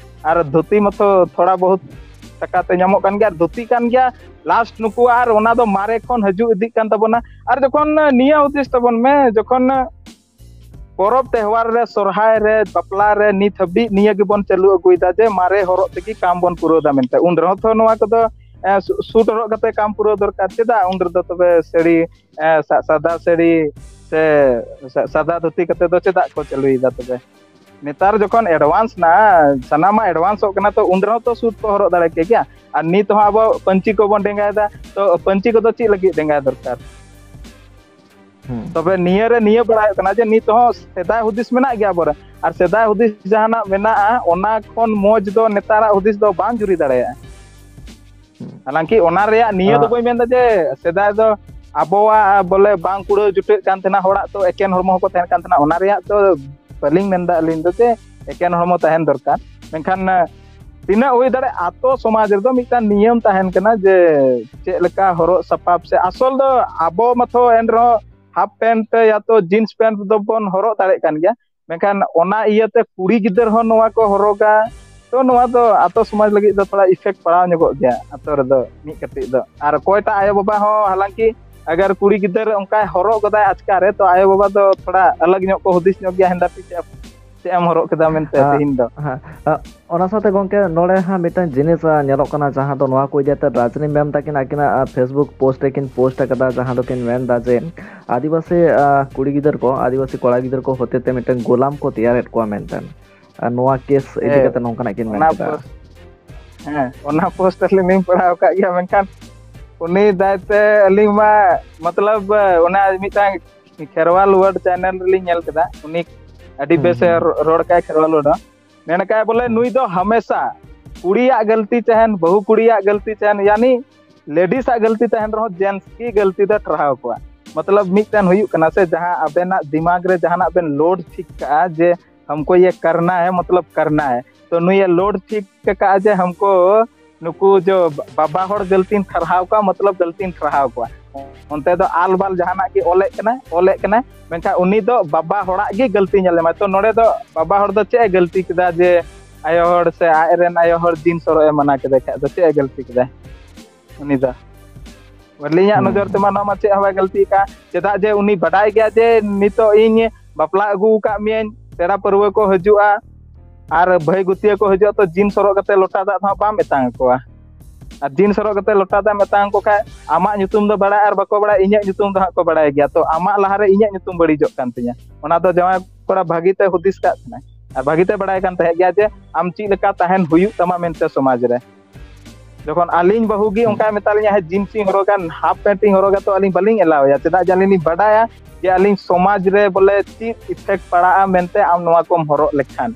ᱟᱨ ᱫᱷᱩᱛᱤ ᱢᱚᱛᱚ ᱛᱷᱚᱲᱟ ᱵᱚᱦᱩᱛ ᱴᱟᱠᱟ ᱛᱮ ᱧᱟᱢᱚᱜ ᱠᱟᱱ ᱜᱮᱭᱟ, ᱟᱨ ᱫᱷᱩᱛᱤ ᱠᱟᱱ ᱜᱮᱭᱟ ᱞᱟᱥᱴ ᱱᱩᱠᱩᱣᱟᱜ, ᱟᱨ ᱚᱱᱟ ᱫᱚ ᱢᱟᱨᱮ ᱠᱷᱚᱱ ᱦᱤᱡᱩᱜ ᱤᱫᱤᱜ ᱠᱟᱱ ᱛᱟᱵᱚᱱᱟ᱾ ᱟᱨ ᱡᱚᱠᱷᱚᱱ ᱱᱤᱭᱟᱹ ᱦᱩᱫᱤᱥ ᱛᱟᱵᱚᱱ ᱢᱮ, ᱡᱚᱠᱷᱚᱱ ᱯᱚᱨᱚᱵᱽ ᱛᱮᱦᱣᱟᱨ ᱨᱮ, ᱥᱚᱨᱦᱟᱭ ᱨᱮ, ᱵᱟᱯᱞᱟ ᱨᱮ ᱱᱤᱛ ᱦᱟᱹᱵᱤᱡ ᱱᱤᱭᱟᱹ ᱜᱮᱵᱚᱱ ᱪᱟᱹᱞᱩ ᱟᱹᱜᱩᱭᱮᱫᱟ ᱡᱮ ᱢᱟᱨᱮ ᱦᱚᱨᱚᱜ ᱛᱮᱜᱮ ᱠᱟᱢ ᱵᱚᱱ ᱯᱩᱨᱟᱹᱣ ᱮᱫᱟ ᱢᱮᱱᱛᱮ᱾ ᱩᱱ ᱨᱮᱦᱚᱸ ᱛᱚ ᱱᱚᱣᱟ ᱠᱚᱫᱚ ᱮ, ᱥᱩ-, ᱥᱩᱴ ᱦᱚᱨᱚᱜ ᱠᱟᱛᱮ ᱠᱟᱢ ᱯᱩᱨᱟᱹᱣ ᱫᱚᱨᱠᱟᱨ᱾ ᱪᱮᱫᱟᱜ ᱩᱱ ᱨᱮᱫᱚ ᱛᱚᱵᱮ ᱥᱟᱹᱲᱤ, ᱮ, ᱥᱟ-, ᱥᱟᱫᱟ ᱥᱟᱹᱲᱤ ᱥᱮ ᱥᱟ-, ᱥᱟᱫᱟ ᱫᱷᱩᱛᱤ ᱠᱟᱛᱮ ᱫᱚ ᱪᱮᱫᱟᱜ ᱠᱚ ᱪᱟᱹᱞᱩᱭᱮᱫᱟ ᱛᱚᱵᱮ? ᱱᱮᱛᱟᱨ ᱡᱚᱠᱷᱚᱱ ᱮᱰᱵᱷᱟᱱᱥ ᱱᱟ, ᱥᱟᱱᱟᱢᱟᱜ ᱮᱰᱵᱷᱟᱱᱥᱚᱜ ᱠᱟᱱᱟ, ᱛᱚ ᱩᱱ ᱨᱮᱦᱚᱸ ᱛᱚ ᱥᱩᱴ ᱠᱚ ᱦᱚᱨᱚᱜ ᱫᱟᱲᱮ ᱠᱮ ᱜᱮᱭᱟ᱾ ᱟᱨ ᱱᱤᱛ ᱦᱚᱸ ᱟᱵᱚ ᱯᱟᱹᱧᱪᱤ ᱠᱚᱵᱚᱱ ᱰᱮᱸᱜᱟᱭᱮᱫᱟ, ᱛᱚ ᱯᱟᱹᱧᱪᱤ ᱠᱚᱫᱚ ᱪᱮᱫ ᱞᱟᱹᱜᱤᱫ ᱰᱮᱸᱜᱟᱭ ᱫᱚᱨᱠᱟᱨ? ᱦᱩᱸ᱾ ᱛᱚᱵᱮ ᱱᱤᱭᱟᱹ ᱨᱮ ᱱᱤᱭᱟᱹ ᱵᱟᱲᱟᱭᱚᱜ ᱠᱟᱱᱟ ᱡᱮ ᱱᱤᱛ ᱦᱚᱸ ᱥᱮᱫᱟᱭ ᱦᱩᱫᱤᱥ ᱢᱮᱱᱟᱜ ᱜᱮᱭᱟ ᱟᱵᱚᱨᱮ, ᱟᱨ ᱥᱮᱫᱟᱭ ᱦᱩᱫᱤᱥ ᱡᱟᱦᱟᱱᱟᱜ ᱢᱮᱱᱟᱜᱼᱟ, ᱚᱱᱟ ᱠᱷᱚᱱ ᱢᱚᱡᱽ ᱫᱚ ᱱᱮᱛᱟᱨᱟᱜ ᱦᱩᱫᱤᱥ ᱫᱚ ᱵᱟᱝ ᱡᱩᱨᱤ ᱫᱟᱲᱮᱭᱟᱜᱼᱟ᱾ ᱦᱩᱸ᱾ ᱦᱟᱞᱟᱝᱠᱤ ᱚᱱᱟ ᱨᱮᱭᱟᱜ ᱱᱤᱭᱟᱹ ᱫᱚ ᱟᱜ᱾ ᱵᱟᱹᱧ ᱢᱮᱱᱫᱟ ᱡᱮ ᱥᱮᱫᱟᱭ ᱫᱚ ᱟᱵᱚᱣᱟᱜ ᱵᱚᱞᱮ ᱵᱟᱝ ᱠᱩᱲᱟᱹᱣ ᱡᱩᱴᱟᱹᱜ ᱠᱟᱱ ᱛᱟᱦᱮᱱᱟ, ᱦᱚᱲᱟᱜ ᱛᱚ ᱮᱠᱮᱱ ᱦᱚᱲᱢᱚ ᱦᱚᱸᱠᱚ ᱛᱟᱦᱮᱱ ᱠᱟᱱ ᱛᱟᱦᱮᱱᱟ, ᱚᱱᱟ ᱨᱮᱭᱟᱜ ᱫᱚ ᱵᱟᱹᱞᱤᱧ ᱢᱮᱱᱫᱟ ᱟᱹᱞᱤᱧ ᱫᱚ ᱡᱮ ᱮᱠᱮᱱ ᱦᱚᱲᱢᱚ ᱛᱟᱦᱮᱱ ᱫᱚᱨᱠᱟᱨ᱾ ᱢᱮᱱᱠᱷᱟᱱ ᱛᱤᱱᱟᱹᱜ ᱦᱩᱭ ᱫᱟᱲᱮᱭᱟᱜᱼᱟ, ᱟᱛᱳ ᱥᱚᱢᱟᱡᱽ ᱨᱮᱫᱚ ᱢᱤᱫᱴᱟᱝ ᱱᱤᱭᱚᱢ ᱛᱟᱦᱮᱱ ᱠᱟᱱᱟ ᱡᱮ ᱪᱮᱫ ᱞᱮᱠᱟ ᱦᱚᱨᱚᱜ ᱥᱟᱯᱟᱵ ᱥᱮ, ᱟᱥᱚᱞ ᱫᱚ ᱟᱵᱚ ᱢᱟᱛᱚ ᱮᱱᱨᱮᱦᱚᱸ half pant ᱭᱟ ᱛᱚ jeans pant ᱫᱚᱵᱚᱱ ᱦᱚᱨᱚᱜ ᱫᱟᱲᱮᱭᱟᱜ ᱠᱟᱱ ᱜᱮᱭᱟ, ᱢᱮᱱᱠᱷᱟᱱ ᱚᱱᱟ ᱤᱭᱟᱹᱛᱮ ᱠᱩᱲᱤ ᱜᱤᱫᱟᱹᱨ ᱦᱚᱸ ᱱᱚᱣᱟ ᱠᱚ ᱦᱚᱨᱚᱜᱟ, ᱛᱚ ᱱᱚᱣᱟ ᱫᱚ ᱟᱛᱳ ᱥᱚᱢᱟᱡᱽ ᱞᱟᱹᱜᱤᱫ ᱫᱚ ᱛᱷᱚᱲᱟ effect ᱯᱟᱲᱟᱣ ᱧᱚᱜᱚᱜ ᱜᱮᱭᱟ ᱟᱛᱳ ᱨᱮᱫᱚ ᱢᱤᱫ ᱠᱟᱹᱴᱤᱡ ᱫᱚ᱾ ᱟᱨ ᱚᱠᱚᱭᱴᱟᱜ ᱟᱭᱳᱼᱵᱟᱵᱟ ᱦᱚᱸ ᱦᱟᱞᱟᱝᱠᱤ ᱟᱜᱟᱨ ᱠᱩᱲᱤ ᱜᱤᱫᱟᱹᱨ ᱚᱱᱠᱟᱭ ᱦᱚᱨᱚᱜ ᱜᱚᱫᱟᱭ ᱟᱪᱠᱟ ᱨᱮ, ᱛᱚ ᱟᱭᱳᱼᱵᱟᱵᱟ ᱫᱚ ᱛᱷᱚᱲᱟ ᱟᱞᱟᱜᱽ ᱧᱚᱜ ᱠᱚ ᱦᱩᱫᱤᱥ ᱧᱚᱜ ᱜᱮᱭᱟ, ᱦᱮᱸᱫᱟ ᱪᱮᱫ ᱮᱢ ᱦᱚᱨᱚᱜ ᱠᱮᱫᱟ ᱢᱮᱱᱛᱮ ᱛᱮᱦᱮᱧ ᱫᱚ᱾ ᱚᱱᱟ ᱥᱟᱶᱛᱮ ᱜᱚᱝᱠᱮ, ᱱᱚᱰᱮ ᱦᱟᱸᱜ ᱢᱤᱫᱴᱟᱝ ᱡᱤᱱᱤᱥ ᱧᱮᱞᱚᱜ ᱠᱟᱱᱟ, ᱡᱟᱦᱟᱸ ᱫᱚ ᱱᱚᱣᱟ ᱠᱚ ᱤᱫᱤ ᱠᱟᱛᱮ ᱨᱟᱡᱽᱱᱤ ᱢᱮᱢ ᱛᱟᱹᱠᱤᱱ ᱟᱹᱠᱤᱱᱟᱜ Facebook post ᱨᱮᱠᱤᱱ post ᱟᱠᱟᱫᱟ, ᱡᱟᱦᱟᱸ ᱫᱚᱠᱤᱱ ᱢᱮᱱᱫᱟ ᱡᱮ ᱟᱹᱫᱤᱵᱟᱹᱥᱤ ᱠᱩᱲᱤ ᱜᱤᱫᱟᱹᱨ ᱠᱚ ᱟᱹᱫᱤᱵᱟᱹᱥᱤ ᱠᱚᱲᱟ ᱜᱤᱫᱟᱹᱨ ᱠᱚ ᱦᱚᱛᱮᱛᱮ ᱢᱤᱫᱴᱟᱝ ᱜᱳᱞᱟᱢ ᱠᱚ ᱛᱮᱭᱟᱨᱮᱫ ᱠᱚᱣᱟ ᱢᱮᱱᱛᱮ᱾ ᱟᱨ ᱱᱚᱣᱟ ᱠᱮᱥ ᱤᱫᱤ ᱠᱟᱛᱮ ᱱᱚᱝᱠᱟᱱᱟᱜ ᱠᱤᱱ ᱢᱮᱱ ᱠᱮᱫᱟ᱾ ᱦᱮᱸ, ᱚᱱᱟ post ᱟᱹᱞᱤᱧ ᱞᱤᱧ ᱯᱟᱲᱦᱟᱣ ᱟᱠᱟᱫ ᱜᱮᱭᱟ, ᱢᱮᱱᱠᱷᱟᱱ ᱩᱱᱤ ᱫᱟᱭᱛᱮ ᱟᱹᱞᱤᱧ ᱢᱟ, ᱢᱚᱛᱞᱚᱵ, ᱚᱱᱟ ᱢᱤᱫᱴᱟᱝ ᱠᱷᱮᱨᱣᱟᱞ ᱣᱟᱨᱰ ᱪᱮᱱᱮᱞ ᱨᱮᱞᱤᱧ ᱧᱮᱞ ᱠᱮᱫᱟ, ᱩᱱᱤ ᱟᱹᱰᱤ ᱵᱮᱥᱮ ᱨᱚᱲ ᱠᱟᱜᱼᱟ ᱠᱷᱮᱨᱣᱟᱞ ᱣᱟᱨᱰ ᱦᱚᱸ᱾ ᱢᱮᱱ ᱠᱟᱜᱼᱟᱭ ᱵᱚᱞᱮ ᱱᱩᱭ ᱫᱚ ᱦᱟᱢᱮᱥᱟ ᱠᱩᱲᱤᱭᱟᱜ ᱜᱟᱹᱞᱛᱤ ᱛᱟᱦᱮᱱ, ᱵᱟᱹᱦᱩ ᱠᱩᱲᱤᱭᱟᱜ ᱜᱟᱹᱞᱛᱤ ᱛᱟᱦᱮᱱ, ᱭᱟᱱᱤ ladies ᱟᱜ ᱜᱟᱹᱞᱛᱤ ᱛᱟᱦᱮᱱ ᱨᱮᱦᱚᱸ gents ᱜᱮ ᱜᱟᱹᱞᱛᱤ ᱫᱚ ᱴᱟᱨᱦᱟᱣ ᱠᱚᱣᱟ᱾ ᱢᱚᱛᱞᱚᱵ ᱢᱤᱫᱴᱮᱱ ᱦᱩᱭᱩᱜ ᱠᱟᱱᱟ ᱥᱮ, ᱡᱟᱦᱟᱸ ᱟᱵᱮᱱᱟᱜ ᱫᱤᱢᱟᱜᱽ ᱨᱮ ᱡᱟᱦᱟᱱᱟᱜ ᱵᱮᱱ load ᱴᱷᱤᱠ ᱠᱟᱜᱼᱟ ᱡᱮ हमको ये करना है, मतलब करना है, ᱛᱚ ᱱᱩᱭᱮ load ᱴᱷᱤᱠ ᱠᱟᱜᱼᱟ ᱡᱮ हमको ᱱᱩᱠᱩ ᱡᱚ ᱵᱟᱵᱟ ᱦᱚᱲ ᱜᱟᱹᱞᱛᱤᱧ ᱴᱟᱨᱦᱟᱣ ᱠᱚᱣᱟ, ᱢᱚᱛᱞᱚᱵ ᱜᱟᱹᱞᱛᱤᱧ ᱴᱟᱨᱦᱟᱣ ᱠᱚᱣᱟ᱾ ᱚᱱᱛᱮ ᱫᱚ ᱟᱞᱵᱟᱞ ᱡᱟᱦᱟᱱᱟᱜ ᱜᱮ ᱚᱞᱮᱫ ᱠᱟᱱᱟᱭ, ᱚᱞᱮᱫ ᱠᱟᱱᱟᱭ, ᱢᱮᱱᱠᱷᱟᱱ ᱩᱱᱤ ᱫᱚ ᱵᱟᱵᱟ ᱦᱚᱲᱟᱜ ᱜᱮ ᱜᱟᱹᱞᱛᱤ ᱧᱮᱞ ᱧᱟᱢᱟᱭ᱾ ᱛᱚ ᱱᱚᱰᱮ ᱫᱚ ᱵᱟᱵᱟ ᱦᱚᱲ ᱫᱚ ᱪᱮᱫ ᱮ ᱜᱟᱹᱞᱛᱤ ᱠᱮᱫᱟ ᱡᱮ ᱟᱭᱳ ᱦᱚᱲ ᱥᱮ ᱟᱡ ᱨᱮᱱ ᱟᱭᱳ ᱦᱚᱲ ᱡᱤᱱᱥ ᱦᱚᱨᱚᱜ ᱮ ᱢᱟᱱᱟ ᱠᱮᱫᱮ ᱠᱷᱟᱡ ᱫᱚ ᱪᱮᱫ ᱮ ᱜᱟᱹᱞᱛᱤ ᱠᱮᱫᱟ ᱩᱱᱤ ᱫᱚ? ᱟᱹᱞᱤᱧᱟᱜ ᱱᱚᱡᱚᱨ ᱛᱮᱢᱟ ᱱᱚᱣᱟ ᱢᱟ ᱪᱮᱫ ᱦᱚᱸ ᱵᱟᱭ ᱜᱟᱹᱞᱛᱤ ᱟᱠᱟᱫ᱾ ᱪᱮᱫᱟᱜ ᱡᱮ ᱩᱱᱤ ᱵᱟᱰᱟᱭ ᱜᱮᱭᱟ ᱡᱮ ᱱᱤᱛᱚᱜ ᱤᱧ ᱵᱟᱯᱞᱟ ᱟᱹᱜᱩ ᱟᱠᱟᱫ ᱢᱤᱭᱟᱹᱧ, ᱯᱮᱲᱟ ᱯᱟᱹᱨᱣᱟᱹ ᱠᱚ ᱦᱤᱡᱩᱜᱼᱟ ᱟᱨ ᱵᱷᱟᱹᱭ ᱜᱩᱛᱤᱭᱟᱹ ᱠᱚ ᱦᱤᱡᱩᱜᱼᱟ, ᱛᱚ ᱡᱤᱱᱥ ᱦᱚᱨᱚᱜ ᱠᱟᱛᱮ ᱞᱚᱴᱟ ᱫᱟᱜ ᱫᱚ ᱦᱟᱸᱜ ᱵᱟᱢ ᱮᱛᱟᱝ ᱟᱠᱚᱣᱟ᱾ ᱟᱨ ᱡᱤᱱᱥ ᱦᱚᱨᱚᱜ ᱠᱟᱛᱮ ᱞᱚᱴᱟ ᱫᱟᱜ ᱮᱢ ᱮᱛᱟᱝ ᱟᱠᱚ ᱠᱷᱟᱡ, ᱟᱢᱟᱜ ᱧᱩᱛᱩᱢ ᱫᱚ ᱵᱟᱲᱟᱭ ᱟᱨ ᱵᱟᱠᱚ ᱵᱟᱲᱟᱭ, ᱤᱧᱟᱹᱜ ᱧᱩᱛᱩᱢ ᱫᱚ ᱦᱟᱸᱜ ᱠᱚ ᱵᱟᱲᱟᱭ ᱜᱮᱭᱟ᱾ ᱛᱚ ᱟᱢᱟᱜ ᱞᱟᱦᱟᱨᱮ ᱤᱧᱟᱹᱜ ᱧᱩᱛᱩᱢ ᱵᱟᱹᱲᱤᱡᱚᱜ ᱠᱟᱱ ᱛᱤᱧᱟ᱾ ᱚᱱᱟ ᱫᱚ ᱡᱟᱶᱟᱭ ᱠᱚᱲᱟ ᱵᱷᱟᱹᱜᱤ ᱛᱮ ᱦᱩᱫᱤᱥ ᱠᱟᱜ ᱠᱟᱱᱟᱭ ᱟᱨ ᱵᱷᱟᱹᱜᱤ ᱛᱮ ᱵᱟᱲᱟᱭ ᱠᱟᱱ ᱛᱟᱦᱮᱸᱫ ᱜᱮᱭᱟ ᱡᱮ ᱟᱢ ᱪᱮᱫ ᱞᱮᱠᱟ ᱛᱟᱦᱮᱱ ᱦᱩᱭᱩᱜ ᱛᱟᱢᱟ ᱢᱮᱱᱛᱮ ᱥᱚᱢᱟᱡᱽ ᱨᱮ᱾ ᱡᱚᱠᱷᱚᱱ ᱟᱹᱞᱤᱧ ᱵᱟᱹᱦᱩ ᱜᱮ ᱚᱱᱠᱟᱭ ᱢᱮᱛᱟ ᱞᱤᱧᱟ, ᱦᱮᱸ, ᱡᱤᱱᱥ ᱤᱧ ᱦᱚᱨᱚᱜᱟ, half pant ᱤᱧ ᱦᱚᱨᱚᱜᱟ, ᱛᱚ ᱟᱹᱞᱤᱧ ᱵᱟᱹᱞᱤᱧ ᱮᱞᱟᱣ ᱮᱭᱟ᱾ ᱪᱮᱫᱟᱜ ᱡᱮ ᱟᱹᱞᱤᱧ ᱞᱤᱧ ᱵᱟᱰᱟᱭᱟ ᱡᱮ ᱟᱹᱞᱤᱧ ᱥᱚᱢᱟᱡᱽ ᱨᱮ ᱵᱚᱞᱮ ᱪᱮᱫ effect ᱯᱟᱲᱟᱜᱼᱟ ᱢᱮᱱᱛᱮ ᱟᱢ ᱱᱚᱣᱟ ᱠᱚᱢ ᱦᱚᱨᱚᱜ ᱞᱮᱠᱷᱟᱱ᱾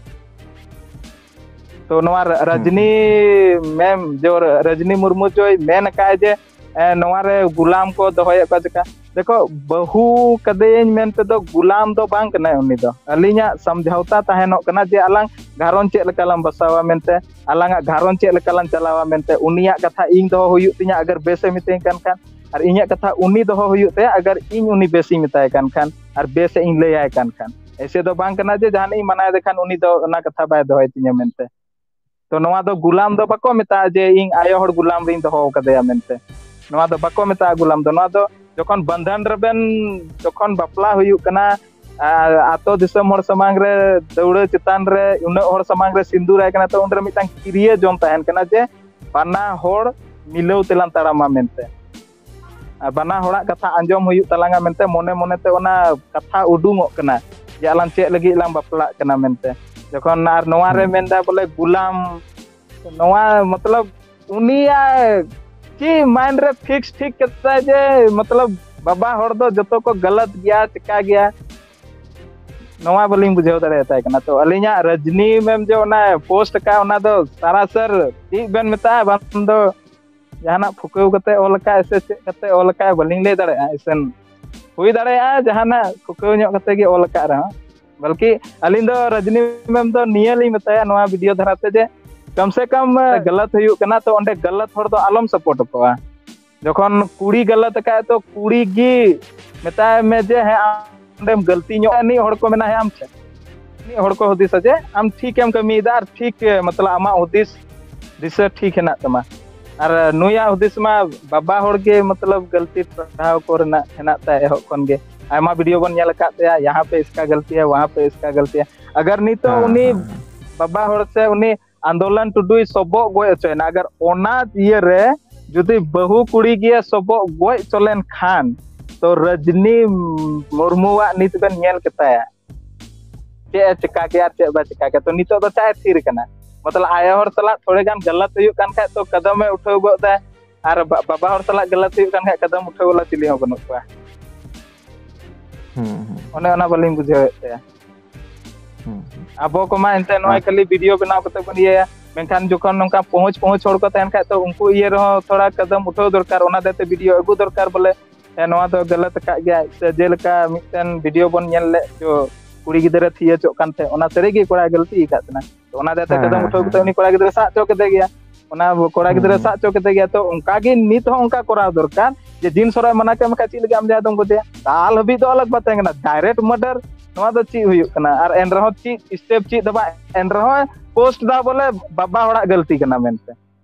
ᱛᱚ ᱱᱚᱣᱟ ᱨᱟᱡᱽᱱᱤ ᱢᱮᱢ, ᱡᱮ ᱨᱟᱡᱽᱱᱤ ᱢᱩᱨᱢᱩ ᱪᱚᱭ ᱢᱮᱱ ᱟᱠᱟᱫ ᱡᱮ, ᱮ, ᱱᱚᱣᱟ ᱨᱮ ᱜᱩᱞᱟᱢ ᱠᱚ ᱫᱚᱦᱚᱭᱮᱫ ᱠᱚᱣᱟ ᱪᱮᱠᱟ? ᱫᱮᱠᱷᱚ, ᱵᱟᱹᱦᱩ ᱠᱟᱫᱮᱭᱟᱹᱧ ᱢᱮᱱᱛᱮ ᱫᱚ ᱜᱩᱞᱟᱢ ᱫᱚ ᱵᱟᱝ ᱠᱟᱱᱟᱭ ᱩᱱᱤ ᱫᱚ᱾ ᱟᱹᱞᱤᱧᱟᱜ ᱥᱟᱢᱡᱷᱟᱣᱛᱟ ᱛᱟᱦᱮᱱᱚᱜ ᱠᱟᱱᱟ ᱡᱮ ᱟᱞᱟᱝ ᱜᱷᱟᱨᱚᱸᱡᱽ ᱪᱮᱫ ᱞᱮᱠᱟ ᱞᱟᱝ ᱵᱟᱥᱟᱣᱟ ᱢᱮᱱᱛᱮ, ᱟᱞᱟᱝᱟᱜ ᱜᱷᱟᱨᱚᱸᱡᱽ ᱪᱮᱫ ᱞᱮᱠᱟ ᱞᱟᱝ ᱪᱟᱞᱟᱣᱟ ᱢᱮᱱᱛᱮ, ᱩᱱᱤᱭᱟᱜ ᱠᱟᱛᱷᱟ ᱤᱧ ᱫᱚᱦᱚ ᱦᱩᱭᱩᱜ ᱛᱤᱧᱟ ᱟᱜᱟᱨ ᱵᱮᱥᱮ ᱢᱤᱛᱟᱹᱧ ᱠᱟᱱ ᱠᱷᱟᱱ, ᱟᱨ ᱤᱧᱟᱹᱜ ᱠᱟᱛᱷᱟ ᱩᱱᱤ ᱫᱚᱦᱚ ᱦᱩᱭᱩᱜ ᱛᱟᱭᱟ ᱟᱜᱟᱨ ᱤᱧ ᱩᱱᱤ ᱵᱮᱥᱤᱧ ᱢᱮᱛᱟᱭ ᱠᱟᱱ ᱠᱷᱟᱱ, ᱟᱨ ᱵᱮᱥᱮ ᱤᱧ ᱞᱟᱹᱭᱟᱭ ᱠᱟᱱ ᱠᱷᱟᱱ᱾ ᱮᱭᱥᱮ ᱫᱚ ᱵᱟᱝ ᱠᱟᱱᱟ ᱡᱮ ᱡᱟᱦᱟᱱᱟᱜ ᱤᱧ ᱢᱟᱱᱟᱭ ᱫᱮᱠᱷᱟᱱ ᱩᱱᱤ ᱫᱚ ᱚᱱᱟ ᱠᱟᱛᱷᱟ ᱵᱟᱭ ᱫᱚᱦᱚᱭ ᱛᱤᱧᱟ ᱢᱮᱱᱛᱮ᱾ ᱛᱚ ᱱᱚᱣᱟ ᱫᱚ ᱜᱩᱞᱟᱢ ᱫᱚ ᱵᱟᱠᱚ ᱢᱮᱛᱟᱜᱼᱟ ᱡᱮ ᱤᱧ ᱟᱭᱳ ᱦᱚᱲ ᱜᱩᱞᱟᱢ ᱨᱤᱧ ᱫᱚᱦᱚ ᱠᱟᱫᱮᱭᱟ ᱢᱮᱱᱛᱮ᱾ ᱱᱚᱣᱟ ᱫᱚ ᱵᱟᱠᱚ ᱢᱮᱛᱟᱜᱼᱟ ᱜᱩᱞᱟᱢ ᱫᱚ᱾ ᱱᱚᱣᱟ ᱫᱚ ᱡᱚᱠᱷᱚᱱ ᱵᱟᱹᱫᱷᱟᱹᱱ ᱨᱮᱵᱮᱱ, ᱡᱚᱠᱷᱚᱱ ᱵᱟᱯᱞᱟ ᱦᱩᱭᱩᱜ ᱠᱟᱱᱟ, ᱟᱨ ᱟᱛᱳ ᱫᱤᱥᱚᱢ ᱦᱚᱲ ᱥᱟᱢᱟᱝ ᱨᱮ ᱫᱟᱹᱣᱲᱟᱹ ᱪᱮᱛᱟᱱ ᱨᱮ ᱩᱱᱟᱹᱜ ᱦᱚᱲ ᱥᱟᱢᱟᱝ ᱨᱮ ᱥᱤᱸᱫᱩᱨᱟᱭ ᱠᱟᱱᱟ, ᱛᱚ ᱩᱱᱨᱮ ᱢᱤᱫᱴᱟᱝ ᱠᱤᱨᱭᱟᱹ ᱡᱚᱢ ᱛᱟᱦᱮᱱ ᱠᱟᱱᱟ ᱡᱮ ᱵᱟᱱᱟ ᱦᱚᱲ ᱢᱤᱞᱟᱹᱣ ᱛᱮᱞᱟᱝ ᱛᱟᱲᱟᱢᱟ ᱢᱮᱱᱛᱮ᱾ ᱟᱨ ᱵᱟᱱᱟ ᱦᱚᱲᱟᱜ ᱠᱟᱛᱷᱟ ᱟᱸᱡᱚᱢ ᱦᱩᱭᱩᱜ ᱛᱟᱞᱟᱝᱟ ᱢᱮᱱᱛᱮ ᱢᱚᱱᱮ ᱢᱚᱱᱮᱛᱮ ᱚᱱᱟ ᱠᱟᱛᱷᱟ ᱩᱰᱩᱝᱚᱜ ᱠᱟᱱᱟ ᱡᱮ ᱟᱞᱟᱝ ᱪᱮᱫ ᱞᱟᱹᱜᱤᱫ ᱞᱟᱝ ᱵᱟᱯᱞᱟᱜ ᱠᱟᱱᱟ ᱢᱮᱱᱛᱮ᱾ ᱡᱚᱠᱷᱚᱱ ᱟᱨ ᱱᱚᱣᱟ ᱨᱮ ᱦᱩᱸ᱾ ᱢᱮᱱᱫᱟ ᱵᱚᱞᱮ ᱜᱩᱞᱟᱢ, ᱱᱚᱣᱟ ᱢᱚᱛᱞᱚᱵ ᱩᱱᱤᱭᱟᱜ ᱪᱮᱫ mind ᱨᱮ fix ᱴᱷᱤᱠ ᱠᱮᱫᱟᱭ ᱡᱮ ᱢᱚᱛᱞᱚᱵ ᱵᱟᱵᱟ ᱦᱚᱲ ᱫᱚ ᱡᱚᱛᱚ ᱠᱚ ᱜᱟᱞᱟᱛ ᱜᱮᱭᱟ, ᱪᱮᱠᱟ ᱜᱮᱭᱟ, ᱱᱚᱣᱟ ᱵᱟᱹᱞᱤᱧ ᱵᱩᱡᱷᱟᱹᱣ ᱫᱟᱲᱮᱭᱟᱛᱟᱭ ᱠᱟᱱᱟ᱾ ᱛᱚ ᱟᱹᱞᱤᱧᱟᱜ ᱨᱟᱡᱽᱱᱤ ᱢᱮᱢ ᱡᱮ ᱚᱱᱟ post ᱟᱠᱟᱫ, ᱚᱱᱟ ᱫᱚ ᱥᱟᱨᱟᱥᱟᱨ ᱪᱮᱫ ᱵᱮᱱ ᱢᱮᱛᱟᱜᱼᱟ, ᱵᱟᱝ ᱫᱚ ᱡᱟᱦᱟᱱᱟᱜ ᱯᱷᱩᱠᱟᱹᱣ ᱠᱟᱛᱮ ᱚᱞ ᱟᱠᱟᱫ ᱥᱮ ᱪᱮᱫ ᱠᱟᱛᱮ ᱚᱞ ᱟᱠᱟᱫ, ᱵᱟᱹᱞᱤᱧ ᱞᱟᱹᱭ ᱫᱟᱲᱮᱭᱟᱜᱼᱟ᱾ ᱤᱥᱮᱱ ᱦᱩᱭ ᱫᱟᱲᱮᱭᱟᱜᱼᱟ ᱡᱟᱦᱟᱱᱟᱜ ᱯᱷᱩᱠᱟᱹᱣ ᱧᱚᱜ ᱠᱟᱛᱮ ᱜᱮ ᱚᱞ ᱟᱠᱟᱫ ᱨᱮᱦᱚᱸ, ᱵᱚᱞᱠᱤ ᱟᱹᱞᱤᱧ ᱫᱚ ᱨᱟᱡᱽᱱᱤ ᱢᱮᱢ ᱫᱚ ᱱᱤᱭᱟᱹ ᱞᱤᱧ ᱢᱮᱛᱟᱭᱟ ᱱᱚᱣᱟ video ᱫᱷᱟᱨᱟ ᱛᱮ ᱡᱮ ᱠᱚᱢ ᱥᱮ ᱠᱚᱢ ᱜᱟᱞᱟᱛ ᱦᱩᱭᱩᱜ ᱠᱟᱱᱟ, ᱛᱚ ᱚᱸᱰᱮ ᱜᱟᱞᱟᱛ ᱦᱚᱲ ᱫᱚ ᱟᱞᱚᱢ support ᱟᱠᱚᱣᱟ᱾ ᱡᱚᱠᱷᱚᱱ ᱠᱩᱲᱤ ᱜᱟᱞᱟᱛ ᱟᱠᱟᱫ ᱛᱚ ᱠᱩᱲᱤ ᱜᱮ ᱢᱮᱛᱟᱭ ᱢᱮ ᱡᱮ ᱦᱮᱸ ᱟᱢ ᱚᱸᱰᱮᱢ ᱜᱟᱹᱞᱛᱤ ᱧᱚᱜ, ᱩᱱᱤ ᱦᱚᱲ ᱠᱚ ᱢᱮᱱᱟ ᱦᱮᱸ ᱟᱢ ᱴᱷᱮᱱ, ᱩᱱᱤ ᱦᱚᱲ ᱠᱚ ᱦᱩᱫᱤᱥᱟ ᱡᱮ ᱟᱢ ᱴᱷᱤᱠ ᱮᱢ ᱠᱟᱹᱢᱤᱭᱮᱫᱟ ᱟᱨ ᱴᱷᱤᱠ, ᱢᱚᱛᱞᱚᱵ ᱟᱢᱟᱜ ᱦᱩᱫᱤᱥ ᱫᱤᱥᱟᱹ ᱴᱷᱤᱠ ᱦᱮᱱᱟᱜ ᱛᱟᱢᱟ᱾ ᱟᱨ ᱱᱩᱭᱟᱜ ᱦᱩᱫᱤᱥ ᱢᱟ ᱵᱟᱵᱟ ᱦᱚᱲ ᱜᱮ ᱢᱚᱛᱞᱚᱵ ᱜᱟᱹᱞᱛᱤ ᱴᱷᱟᱶ ᱠᱚ ᱨᱮᱱᱟᱜ ᱦᱮᱱᱟᱜ ᱛᱟᱭᱟ ᱮᱦᱚᱵ ᱠᱷᱚᱱ ᱜᱮ᱾ ᱟᱭᱢᱟ video ᱵᱚᱱ ᱧᱮᱞ ᱟᱠᱟᱫ ᱛᱟᱭᱟ, ᱭᱟᱦᱟᱸ ᱯᱮ ᱤᱥᱠᱟ ᱜᱟᱹᱞᱛᱤ ᱦᱟᱭ, ᱣᱟᱦᱟᱸ ᱯᱮ ᱤᱥᱠᱟ ᱜᱟᱹᱞᱛᱤ ᱦᱟᱭ᱾ ᱟᱜᱟᱨ ᱱᱤᱛᱚᱜ ᱦᱮᱸ, ᱩᱱᱤ ᱦᱮᱸ᱾ ᱵᱟᱵᱟ ᱦᱚᱲ ᱥᱮ ᱩᱱᱤ ᱟᱱᱫᱳᱞᱚᱱ ᱴᱩᱰᱩᱭ ᱥᱚᱵᱚᱜ ᱜᱚᱡ ᱦᱚᱪᱚᱭᱮᱱᱟ, ᱟᱜᱟᱨ ᱚᱱᱟ ᱤᱭᱟᱹ ᱨᱮ ᱡᱩᱫᱤ ᱵᱟᱹᱦᱩ ᱠᱩᱲᱤ ᱜᱮ ᱥᱚᱵᱚᱜ ᱜᱚᱡ ᱦᱚᱪᱚ ᱞᱮᱱ ᱠᱷᱟᱱ, ᱛᱚ ᱨᱟᱡᱽᱱᱤ ᱢᱩᱨᱢᱩᱣᱟᱜ ᱱᱤᱛ ᱵᱮᱱ ᱧᱮᱞ ᱠᱮᱛᱟᱭᱟ᱾ ᱪᱮᱫ ᱮ ᱪᱮᱠᱟ ᱠᱮᱭᱟ ᱟᱨ ᱪᱮᱫ ᱵᱟᱭ ᱪᱮᱠᱟ ᱠᱮᱭᱟ᱾ ᱛᱚ ᱱᱤᱛᱚᱜ ᱫᱚ ᱪᱟᱭ ᱛᱷᱤᱨ ᱠᱟᱱᱟ᱾ ᱢᱚᱛᱞᱚᱵ ᱟᱭᱳ ᱦᱚᱲ ᱥᱟᱞᱟᱜ ᱛᱷᱚᱲᱮ ᱜᱟᱱ ᱜᱟᱞᱟᱛ ᱦᱩᱭᱩᱜ ᱠᱟᱱ ᱠᱷᱟᱡ ᱛᱚ ᱠᱟᱫᱚᱢ ᱮ ᱩᱴᱷᱟᱹᱣ ᱜᱚᱫ ᱫᱟᱭ, ᱟᱨ ᱵᱟ-, ᱵᱟᱵᱟ ᱦᱚᱲ ᱥᱟᱞᱟᱜ ᱜᱟᱞᱟᱛ ᱦᱩᱭᱩᱜ ᱠᱟᱱ ᱠᱷᱟᱡ ᱠᱟᱫᱚᱢ ᱩᱴᱷᱟᱹᱣ ᱵᱟᱞᱟ ᱪᱤᱞᱤ ᱦᱚᱸ ᱵᱟᱹᱱᱩᱜ ᱠᱚᱣᱟ᱾ ᱦᱩᱸ, ᱦᱩᱸ᱾ ᱚᱱᱮ ᱚᱱᱟ ᱵᱟᱹᱞᱤᱧ ᱵᱩᱡᱷᱟᱹᱣᱮᱫ ᱛᱟᱭᱟ᱾ ᱦᱩᱸ, ᱦᱩᱸ᱾ ᱟᱵᱚ ᱠᱚᱢᱟ ᱮᱱᱛᱮ ᱱᱚᱜᱼᱚᱭ ᱟᱨ ᱠᱷᱟᱹᱞᱤ video ᱵᱮᱱᱟᱣ ᱠᱟᱛᱮ ᱵᱚᱱ ᱤᱭᱟᱹᱭᱟ, ᱢᱮᱱᱠᱷᱟᱱ ᱡᱚᱠᱷᱚᱱ ᱱᱚᱝᱠᱟ ᱯᱚᱦᱩᱸᱪ ᱯᱚᱦᱩᱸᱪ ᱦᱚᱲ ᱠᱚ ᱛᱟᱦᱮᱱ ᱠᱷᱟᱡ ᱛᱚ ᱩᱱᱠᱩ ᱤᱭᱟᱹ ᱨᱮᱦᱚᱸ ᱛᱷᱚᱲᱟ ᱠᱟᱫᱚᱢ ᱩᱴᱷᱟᱹᱣ ᱫᱚᱨᱠᱟᱨ, ᱚᱱᱟ ᱫᱟᱭᱛᱮ video ᱟᱹᱜᱩ ᱫᱚᱨᱠᱟᱨ ᱵᱚᱞᱮ᱾ ᱦᱮᱸ, ᱱᱚᱣᱟ ᱫᱚ ᱜᱟᱞᱟᱛ ᱟᱠᱟᱫ ᱜᱮᱭᱟ᱾ ᱥᱮ ᱡᱮᱞᱮᱠᱟ ᱢᱤᱫᱴᱮᱱ ᱵᱷᱤᱰᱤᱭᱳ ᱵᱚᱱ ᱧᱮᱞ ᱞᱮᱫ, ᱡᱚ ᱠᱩᱲᱤ ᱜᱤᱫᱽᱨᱟᱹ ᱛᱷᱤᱭᱟᱹ ᱦᱚᱪᱚᱜ ᱠᱟᱱ ᱛᱟᱦᱮᱸᱫ, ᱚᱱᱟ ᱥᱟᱹᱨᱤ ᱜᱮ ᱠᱚᱲᱟᱭ ᱜᱟᱹᱞᱛᱤ ᱟᱠᱟᱫ ᱛᱟᱦᱮᱱᱟ᱾ ᱛᱚ ᱚᱱᱟ ᱫᱤᱭᱮ ᱛᱮ ᱦᱮᱸ, ᱠᱟᱹᱫᱟᱹᱢ ᱦᱮᱸ, ᱩᱴᱷᱟᱹᱣ ᱦᱮᱸ, ᱠᱟᱛᱮ ᱩᱱᱤ ᱠᱚᱲᱟ ᱜᱤᱫᱽᱨᱟᱹ ᱥᱟᱵ ᱦᱚᱪᱚ ᱠᱮᱫᱮ ᱜᱮᱭᱟ᱾ ᱚᱱᱟ ᱠᱚᱲᱟ ᱦᱩᱸ, ᱜᱤᱫᱽᱨᱟᱹ ᱦᱩᱸ᱾ ᱥᱟᱵ ᱦᱚᱪᱚ ᱠᱮᱫᱮ ᱜᱮᱭᱟ᱾ ᱛᱚ ᱚᱱᱠᱟ ᱜᱮ ᱱᱤᱛ ᱦᱚᱸ ᱚᱱᱠᱟ ᱠᱚᱨᱟᱣ ᱫᱚᱨᱠᱟᱨ, ᱡᱮ ᱡᱤᱱ ᱥᱚᱨᱚᱭ ᱢᱟᱱᱟ ᱠᱮᱫ ᱢᱮᱠᱷᱟᱱ ᱪᱮᱫ ᱞᱟᱹᱜᱤᱫ ᱟᱢ ᱡᱟᱦᱟᱸᱭ ᱫᱚᱢ ᱜᱚᱡᱮᱭᱟ? ᱫᱟᱞ ᱦᱟᱹᱵᱤᱡ ᱫᱚ ᱟᱞᱟᱜᱽ ᱵᱟᱛ ᱛᱟᱦᱮᱸ ᱠᱟᱱᱟ, ᱰᱟᱭᱨᱮᱠᱴ ᱢᱟᱨᱰᱟᱨ᱾ ᱱᱚᱣᱟ ᱫᱚ ᱪᱮᱫ ᱦᱩᱭᱩᱜ ᱠᱟᱱᱟ? ᱟᱨ ᱮᱱ ᱨᱮᱦᱚᱸ ᱪᱮᱫ ᱥᱴᱮᱯ ᱪᱮᱫ ᱫᱚ ᱵᱟᱝ, ᱮᱱ ᱨᱮᱦᱚᱸ ᱯᱳᱥᱴ ᱫᱟ ᱵᱚᱞᱮ ᱵᱟᱵᱟ ᱦᱚᱲᱟᱜ ᱜᱟᱹᱞᱛᱤ ᱠᱟᱱᱟ ᱢᱮᱱᱛᱮ᱾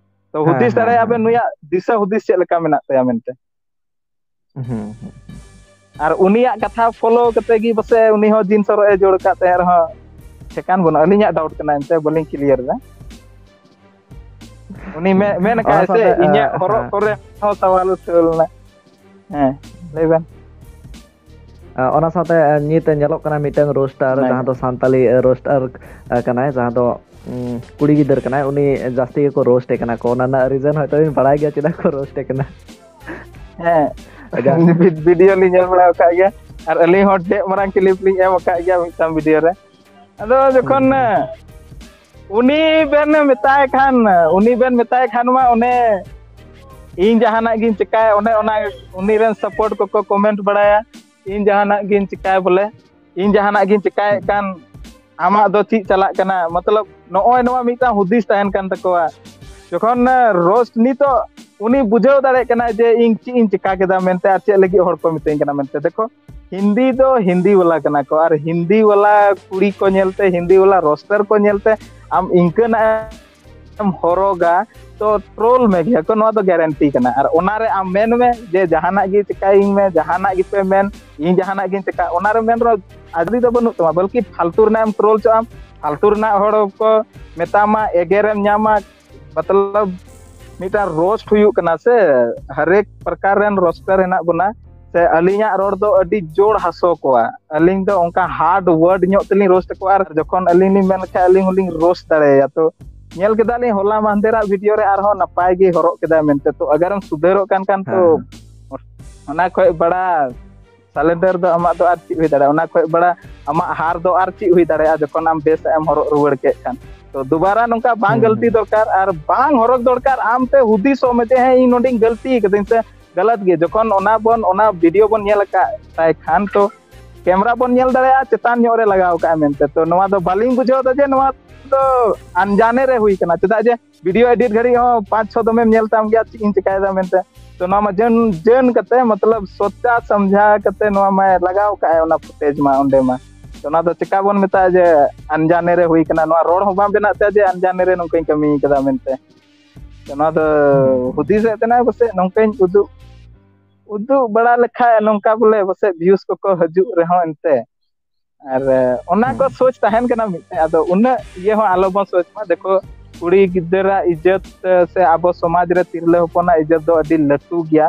ᱛᱚ ᱦᱮᱸ, ᱦᱩᱫᱤᱥ ᱦᱮᱸ, ᱫᱟᱲᱮᱭᱟᱜᱼᱟ ᱦᱮᱸ, ᱵᱮᱱ ᱦᱮᱸ᱾ ᱱᱩᱭᱟᱜ ᱫᱤᱥᱟᱹ ᱦᱩᱫᱤᱥ ᱪᱮᱫ ᱞᱮᱠᱟ ᱢᱮᱱᱟᱜ ᱛᱟᱭᱟ ᱢᱮᱱᱛᱮ᱾ ᱦᱩᱸ, ᱦᱩᱸ, ᱦᱩᱸ᱾ ᱟᱨ ᱩᱱᱤᱭᱟᱜ ᱠᱟᱛᱷᱟ ᱯᱷᱚᱞᱳ ᱠᱟᱛᱮ ᱜᱮ ᱯᱟᱥᱮ ᱩᱱᱤ ᱦᱚᱸ ᱡᱤᱱ ᱥᱚᱨᱚᱜ ᱮ ᱡᱳᱲ ᱟᱠᱟᱫ ᱛᱟᱦᱮᱸ ᱨᱮᱦᱚᱸ ᱴᱷᱮᱠᱟᱱ ᱵᱟᱹᱱᱩᱜᱼᱟ᱾ ᱟᱹᱞᱤᱧᱟᱜ ᱰᱟᱣᱩᱴ ᱠᱟᱱᱟ, ᱮᱱᱛᱮ ᱵᱟᱹᱞᱤᱧ ᱠᱞᱤᱭᱟᱨ ᱮᱫᱟ᱾ ᱩᱱᱤ ᱢᱮ-, ᱢᱮᱱ ᱚᱱᱟ ᱟᱠᱟᱫ ᱥᱮ ᱥᱟᱶᱛᱮ, ᱟ, ᱤᱧᱟᱹᱜ ᱦᱚᱨᱚᱜ ᱦᱮᱸ᱾ ᱠᱚᱨᱮ ᱦᱚᱸ ᱥᱟᱣᱟᱞ ᱩᱴᱷᱟᱹᱣ ᱞᱮᱱᱟ᱾ ᱦᱮᱸ, ᱞᱟᱹᱭ ᱵᱮᱱ᱾ ᱟ, ᱚᱱᱟ ᱥᱟᱶᱛᱮ, ᱟ, ᱱᱤᱛ ᱧᱮᱞᱚᱜ ᱠᱟᱱᱟ ᱢᱤᱫᱴᱟᱝ ᱨᱳᱥᱴᱟᱨ, ᱚᱱᱟᱜᱮ᱾ ᱡᱟᱦᱟᱸ ᱫᱚ ᱥᱟᱱᱛᱟᱞᱤ, ᱟ, ᱨᱳᱥᱴᱟᱨ, ᱟ, ᱠᱟᱱᱟᱭ, ᱡᱟᱦᱟᱸ ᱫᱚ, ᱩᱸ, ᱠᱩᱲᱤ ᱜᱤᱫᱟᱹᱨ ᱠᱟᱱᱟᱭ᱾ ᱩᱱᱤ ᱡᱟᱹᱥᱛᱤ ᱜᱮᱠᱚ ᱨᱳᱥᱴ ᱮ ᱠᱟᱱᱟ ᱠᱚ᱾ ᱚᱱᱟ ᱨᱮᱱᱟᱜ ᱨᱤᱡᱚᱱ ᱦᱚᱭᱛᱳ ᱵᱤᱱ ᱵᱟᱲᱟᱭ ᱜᱮᱭᱟ ᱪᱮᱫᱟᱜ ᱠᱚ ᱨᱳᱥᱴ ᱮ ᱠᱟᱱᱟ᱾ ᱦᱮᱸ᱾ ᱟᱪᱪᱷᱟ᱾ ᱵᱷᱤ-, ᱵᱷᱤᱰᱤᱭᱳ ᱞᱤᱧ ᱧᱮᱞ ᱵᱟᱲᱟ ᱟᱠᱟᱫ ᱜᱮᱭᱟ᱾ ᱟᱨ ᱟᱹᱞᱤᱧ ᱦᱚᱸ ᱰᱮᱜ ᱢᱟᱨᱟᱝ ᱠᱞᱤᱯ ᱞᱤᱧ ᱮᱢ ᱟᱠᱟᱫ ᱜᱮᱭᱟ ᱢᱤᱫᱴᱟᱝ ᱵᱷᱤᱰᱤᱭᱳ ᱨᱮ᱾ ᱟᱫᱚ ᱡᱚᱠᱷᱚᱱ, ᱦᱩᱸ, ᱦᱩᱸ᱾ ᱩᱱᱤ ᱵᱮᱱ ᱢᱮᱛᱟᱭ ᱠᱷᱟᱱ, ᱩᱱᱤ ᱵᱮᱱ ᱢᱮᱛᱟᱭ ᱠᱷᱟᱱ ᱢᱟ ᱚᱱᱮ ᱤᱧ ᱡᱟᱦᱟᱱᱟᱜ ᱜᱤᱧ ᱪᱮᱠᱟᱭᱟ, ᱚᱱᱮ ᱚᱱᱟ ᱩᱱᱤ ᱨᱮᱱ ᱥᱟᱯᱳᱨᱴ ᱠᱚᱠᱚ ᱠᱚᱢᱮᱱᱴ ᱵᱟᱲᱟᱭᱟ, "ᱤᱧ ᱡᱟᱦᱟᱱᱟᱜ ᱜᱤᱧ ᱪᱮᱠᱟᱭᱟ ᱵᱚᱞᱮ, ᱤᱧ ᱡᱟᱦᱟᱱᱟᱜ ᱜᱤᱧ ᱪᱮᱠᱟᱭᱮᱫ ᱠᱟᱱ, ᱟᱢᱟᱜ ᱫᱚ ᱪᱮᱫ ᱪᱟᱞᱟᱜ ᱠᱟᱱᱟ?" ᱢᱚᱛᱞᱚᱵ ᱱᱚᱜᱼᱚᱭ ᱱᱚᱣᱟ ᱢᱤᱫᱴᱟᱝ ᱦᱩᱫᱤᱥ ᱛᱟᱦᱮᱱ ᱠᱟᱱ ᱛᱟᱠᱚᱣᱟ᱾ ᱡᱚᱠᱷᱚᱱ ᱨᱳᱥᱴ ᱱᱤᱛᱚᱜ ᱩᱱᱤ ᱵᱩᱡᱷᱟᱹᱣ ᱫᱟᱲᱮᱭᱟᱜ ᱠᱟᱱᱟᱭ ᱡᱮ ᱤᱧ ᱪᱮᱫ ᱤᱧ ᱪᱮᱠᱟ ᱠᱮᱫᱟ ᱢᱮᱱᱛᱮ ᱟᱨ ᱪᱮᱫ ᱞᱟᱹᱜᱤᱫ ᱦᱚᱲ ᱠᱚ ᱢᱤᱛᱟᱹᱧ ᱠᱟᱱᱟ ᱢᱮᱱᱛᱮ᱾ ᱫᱮᱠᱷᱚ, ᱦᱤᱱᱫᱤ ᱫᱚ ᱦᱤᱱᱫᱤ ᱵᱟᱞᱟ ᱠᱟᱱᱟ ᱠᱚ, ᱟᱨ ᱦᱤᱱᱫᱤ ᱵᱟᱞᱟ ᱠᱩᱲᱤ ᱠᱚ ᱧᱮᱞᱛᱮ, ᱦᱤᱱᱫᱤ ᱵᱟᱞᱟ ᱨᱳᱥᱴᱟᱨ ᱠᱚ ᱧᱮᱞᱛᱮ ᱟᱢ ᱤᱱᱠᱟᱹᱱᱟᱜ ᱮᱢ ᱦᱚᱨᱚᱜᱟ, ᱛᱚ ᱴᱨᱳᱞ ᱢᱮ ᱜᱮᱭᱟ ᱠᱚ, ᱱᱚᱣᱟ ᱫᱚ ᱜᱮᱨᱮᱱᱴᱤ ᱠᱟᱱᱟ᱾ ᱟᱨ ᱚᱱᱟᱨᱮ ᱟᱢ ᱢᱮᱱ ᱢᱮ ᱡᱮ ᱡᱟᱦᱟᱱᱟᱜ ᱜᱮ ᱪᱮᱠᱟᱭᱤᱧ ᱢᱮ, ᱡᱟᱦᱟᱱᱟᱜ ᱜᱮᱯᱮ ᱢᱮᱱ, ᱤᱧ ᱡᱟᱦᱟᱱᱟᱜ ᱜᱤᱧ ᱪᱮᱠᱟ, ᱚᱱᱟᱨᱮ ᱢᱮᱱ ᱨᱮᱦᱚᱸ ᱟᱹᱰᱤ ᱫᱚ ᱵᱟᱹᱱᱩᱜ ᱛᱟᱢᱟ, ᱵᱚᱞᱠᱤ ᱯᱷᱟᱞᱛᱩ ᱨᱮᱱᱟᱜ ᱮᱢ ᱴᱨᱳᱞ ᱪᱚᱜ ᱟᱢ, ᱯᱷᱟᱞᱛᱩ ᱨᱮᱱᱟᱜ ᱦᱚᱲ ᱠᱚ ᱢᱮᱛᱟᱢᱟ, ᱮᱜᱮᱨᱮᱢ ᱧᱟᱢᱟ, ᱢᱚᱛᱞᱚᱵ ᱢᱤᱫᱴᱟᱝ ᱨᱳᱥᱴ ᱦᱩᱭᱩᱜ ᱠᱟᱱᱟ ᱥᱮ, ᱦᱟᱨᱮᱠ ᱯᱨᱚᱠᱟᱨ ᱨᱮᱱ ᱨᱳᱥᱴᱟᱨ ᱦᱮᱱᱟᱜ ᱵᱚᱱᱟ᱾ ᱥᱮ ᱟᱹᱞᱤᱧᱟᱜ ᱨᱚᱲ ᱫᱚ ᱟᱹᱰᱤ ᱡᱳᱨ ᱦᱟᱹᱥᱩ ᱠᱚᱣᱟ, ᱟᱹᱞᱤᱧ ᱫᱚ ᱚᱱᱠᱟ ᱦᱟᱨᱰ ᱣᱟᱨᱰ ᱧᱚᱜ ᱛᱮᱞᱤᱧ ᱨᱳᱥᱴ ᱠᱚᱣᱟ, ᱟᱨ ᱡᱚᱠᱷᱚᱱ ᱟᱹᱞᱤᱧ ᱞᱤᱧ ᱢᱮᱱ ᱞᱮᱠᱷᱟᱱ ᱟᱹᱞᱤᱧ ᱦᱚᱸᱞᱤᱧ ᱨᱳᱥᱴ ᱫᱟᱲᱮᱭᱟᱭᱟ᱾ ᱛᱚ ᱧᱮᱞ ᱠᱮᱫᱟᱞᱤᱧ ᱦᱚᱞᱟ ᱢᱟᱦᱫᱮᱨᱟᱜ ᱵᱷᱤᱰᱤᱭᱳ ᱨᱮ ᱟᱨᱦᱚᱸ ᱱᱟᱯᱟᱭ ᱜᱮ ᱦᱚᱨᱚᱜ ᱠᱮᱫᱟᱭ ᱢᱮᱱᱛᱮ᱾ ᱛᱚ ᱟᱜᱟᱨᱮᱢ ᱥᱩᱫᱷᱟᱹᱨᱚᱜ ᱠᱟᱱ ᱠᱷᱟᱱ ᱛᱚ ᱦᱮᱸ, ᱦᱮᱸ᱾ ᱚᱱᱟ ᱠᱷᱚᱡ ᱵᱟᱲᱟ ᱥᱟᱞᱮᱱᱰᱟᱨ ᱫᱚ ᱟᱢᱟᱜ ᱫᱚ ᱟᱨ ᱪᱮᱫ ᱦᱩᱭ ᱫᱟᱲᱮᱭᱟᱜᱼᱟ? ᱚᱱᱟ ᱠᱷᱚᱡ ᱵᱟᱲᱟ ᱟᱢᱟᱜ ᱦᱟᱨ ᱫᱚ ᱟᱨ ᱪᱮᱫ ᱦᱩᱭ ᱫᱟᱲᱮᱭᱟᱜᱼᱟ ᱡᱚᱠᱷᱚᱱ ᱟᱢ ᱵᱮᱥ ᱮᱢ ᱦᱚᱨᱚᱜ ᱨᱩᱣᱟᱹᱲ ᱠᱮᱫ ᱠᱷᱟᱱ? ᱛᱚ ᱫᱩᱵᱟᱨᱟ ᱱᱚᱝᱠᱟ ᱵᱟᱝ ᱦᱩᱸ, ᱜᱟᱹᱞᱛᱤ ᱦᱩᱸ᱾ ᱫᱚᱨᱠᱟᱨ, ᱟᱨ ᱵᱟᱝ ᱦᱚᱨᱚᱜ ᱫᱚᱨᱠᱟᱨ᱾ ᱟᱢ ᱛᱮ ᱦᱩᱫᱤᱥᱚᱜ ᱢᱮ ᱡᱮ ᱦᱮᱸ, ᱤᱧ ᱱᱚᱸᱰᱮᱧ ᱜᱟᱹᱞᱛᱤ ᱠᱟᱹᱫᱟᱹᱧ, ᱥᱮ ᱜᱟᱞᱟᱛ ᱜᱮ᱾ ᱡᱚᱠᱷᱚᱱ ᱚᱱᱟ ᱵᱚᱱ, ᱚᱱᱟ ᱵᱷᱤᱰᱤᱭᱳ ᱵᱚᱱ ᱧᱮᱞ ᱟᱠᱟᱫ ᱛᱟᱭ ᱠᱷᱟᱱ, ᱛᱚ ᱠᱮᱢᱨᱟ ᱵᱚᱱ ᱧᱮᱞ ᱫᱟᱲᱮᱭᱟᱜᱼᱟ ᱪᱮᱛᱟᱱ ᱧᱚᱜ ᱨᱮ ᱞᱟᱜᱟᱣ ᱠᱟᱜᱼᱟ ᱢᱮᱱᱛᱮ᱾ ᱛᱚ ᱱᱚᱣᱟ ᱫᱚ ᱵᱟᱹᱞᱤᱧ ᱵᱩᱡᱷᱟᱹᱣ ᱮᱫᱟ ᱡᱮ ᱱᱚᱣᱟ ᱫᱚ ᱟᱱᱡᱟᱱᱮ ᱨᱮ ᱦᱩᱭ ᱠᱟᱱᱟ, ᱪᱮᱫᱟᱜ ᱡᱮ ᱵᱷᱤᱰᱤᱭᱳ ᱮᱰᱤᱴ ᱜᱷᱟᱹᱲᱤᱡ ᱦᱚᱸ ᱯᱟᱸᱪ ᱪᱷᱚ ᱫᱚᱢᱮᱢ ᱧᱮᱞ ᱛᱟᱢ ᱜᱮᱭᱟ, ᱪᱮᱫ ᱤᱧ ᱪᱮᱠᱟᱭᱮᱫᱟ ᱢᱮᱱᱛᱮ᱾ ᱛᱚ ᱱᱚᱣᱟ ᱢᱟ ᱡᱟᱹᱱ ᱡᱟᱹᱱ ᱠᱟᱛᱮ, ᱢᱚᱛᱞᱚᱵ ᱥᱚᱪᱟ ᱥᱚᱢᱡᱷᱟ ᱠᱟᱛᱮ ᱱᱚᱣᱟ ᱢᱟᱭ ᱞᱟᱜᱟᱣ ᱠᱟᱜᱼᱟᱭ ᱚᱱᱟ ᱯᱷᱩᱴᱮᱡᱽ ᱢᱟ ᱚᱸᱰᱮ ᱢᱟ᱾ ᱛᱚ ᱚᱱᱟ ᱫᱚ ᱪᱮᱠᱟ ᱵᱚᱱ ᱢᱮᱛᱟᱜᱼᱟ ᱡᱮ ᱟᱱᱡᱟᱱᱮ ᱨᱮ ᱦᱩᱭ ᱠᱟᱱᱟ? ᱱᱚᱣᱟ ᱨᱚᱲ ᱦᱚᱸ ᱵᱟᱝ ᱵᱮᱱᱟᱜ ᱛᱟᱭᱟ ᱡᱮ ᱟᱱᱡᱟᱱᱮ ᱨᱮ ᱱᱚᱝᱠᱟᱧ ᱠᱟᱹᱢᱤ ᱠᱟᱫᱟ ᱢᱮᱱᱛᱮ᱾ ᱛᱚ ᱱᱚᱣᱟ ᱫᱚ ᱦᱩᱫᱤᱥᱮᱫ ᱛᱟᱦᱮᱱᱟᱭ ᱯᱟᱥᱮᱡ ᱱᱚᱝᱠᱟᱧ ᱩᱫᱩᱜ, ᱩᱫᱩᱜ ᱵᱟᱲᱟ ᱞᱮᱠᱷᱟᱡ ᱱᱚᱝᱠᱟ ᱵᱚᱞᱮ ᱯᱟᱥᱮᱡ ᱵᱷᱤᱭᱩᱥ ᱠᱚᱠᱚ ᱦᱤᱡᱩᱜ ᱨᱮᱦᱚᱸ ᱮᱱᱛᱮ᱾ ᱟᱨ ᱚᱱᱟ ᱠᱚ ᱦᱩᱸ᱾ ᱥᱳᱪ ᱛᱟᱦᱮᱱ ᱠᱟᱱᱟ ᱢᱤᱫᱴᱮᱱ, ᱟᱫᱚ ᱩᱱᱟᱹᱜ ᱤᱭᱟᱹ ᱦᱚᱸ ᱟᱞᱚ ᱵᱚᱱ ᱥᱳᱪ ᱢᱟ᱾ ᱫᱮᱠᱷᱳ, ᱠᱩᱲᱤ ᱜᱤᱫᱽᱨᱟᱹ ᱤᱡᱽᱡᱚᱛ ᱥᱮ ᱟᱵᱚ ᱥᱚᱢᱟᱡᱽ ᱨᱮ ᱛᱤᱨᱞᱟᱹ ᱦᱚᱯᱚᱱᱟᱜ ᱤᱡᱽᱡᱚᱛ ᱫᱚ ᱟᱹᱰᱤ ᱞᱟᱹᱴᱩ ᱜᱮᱭᱟ᱾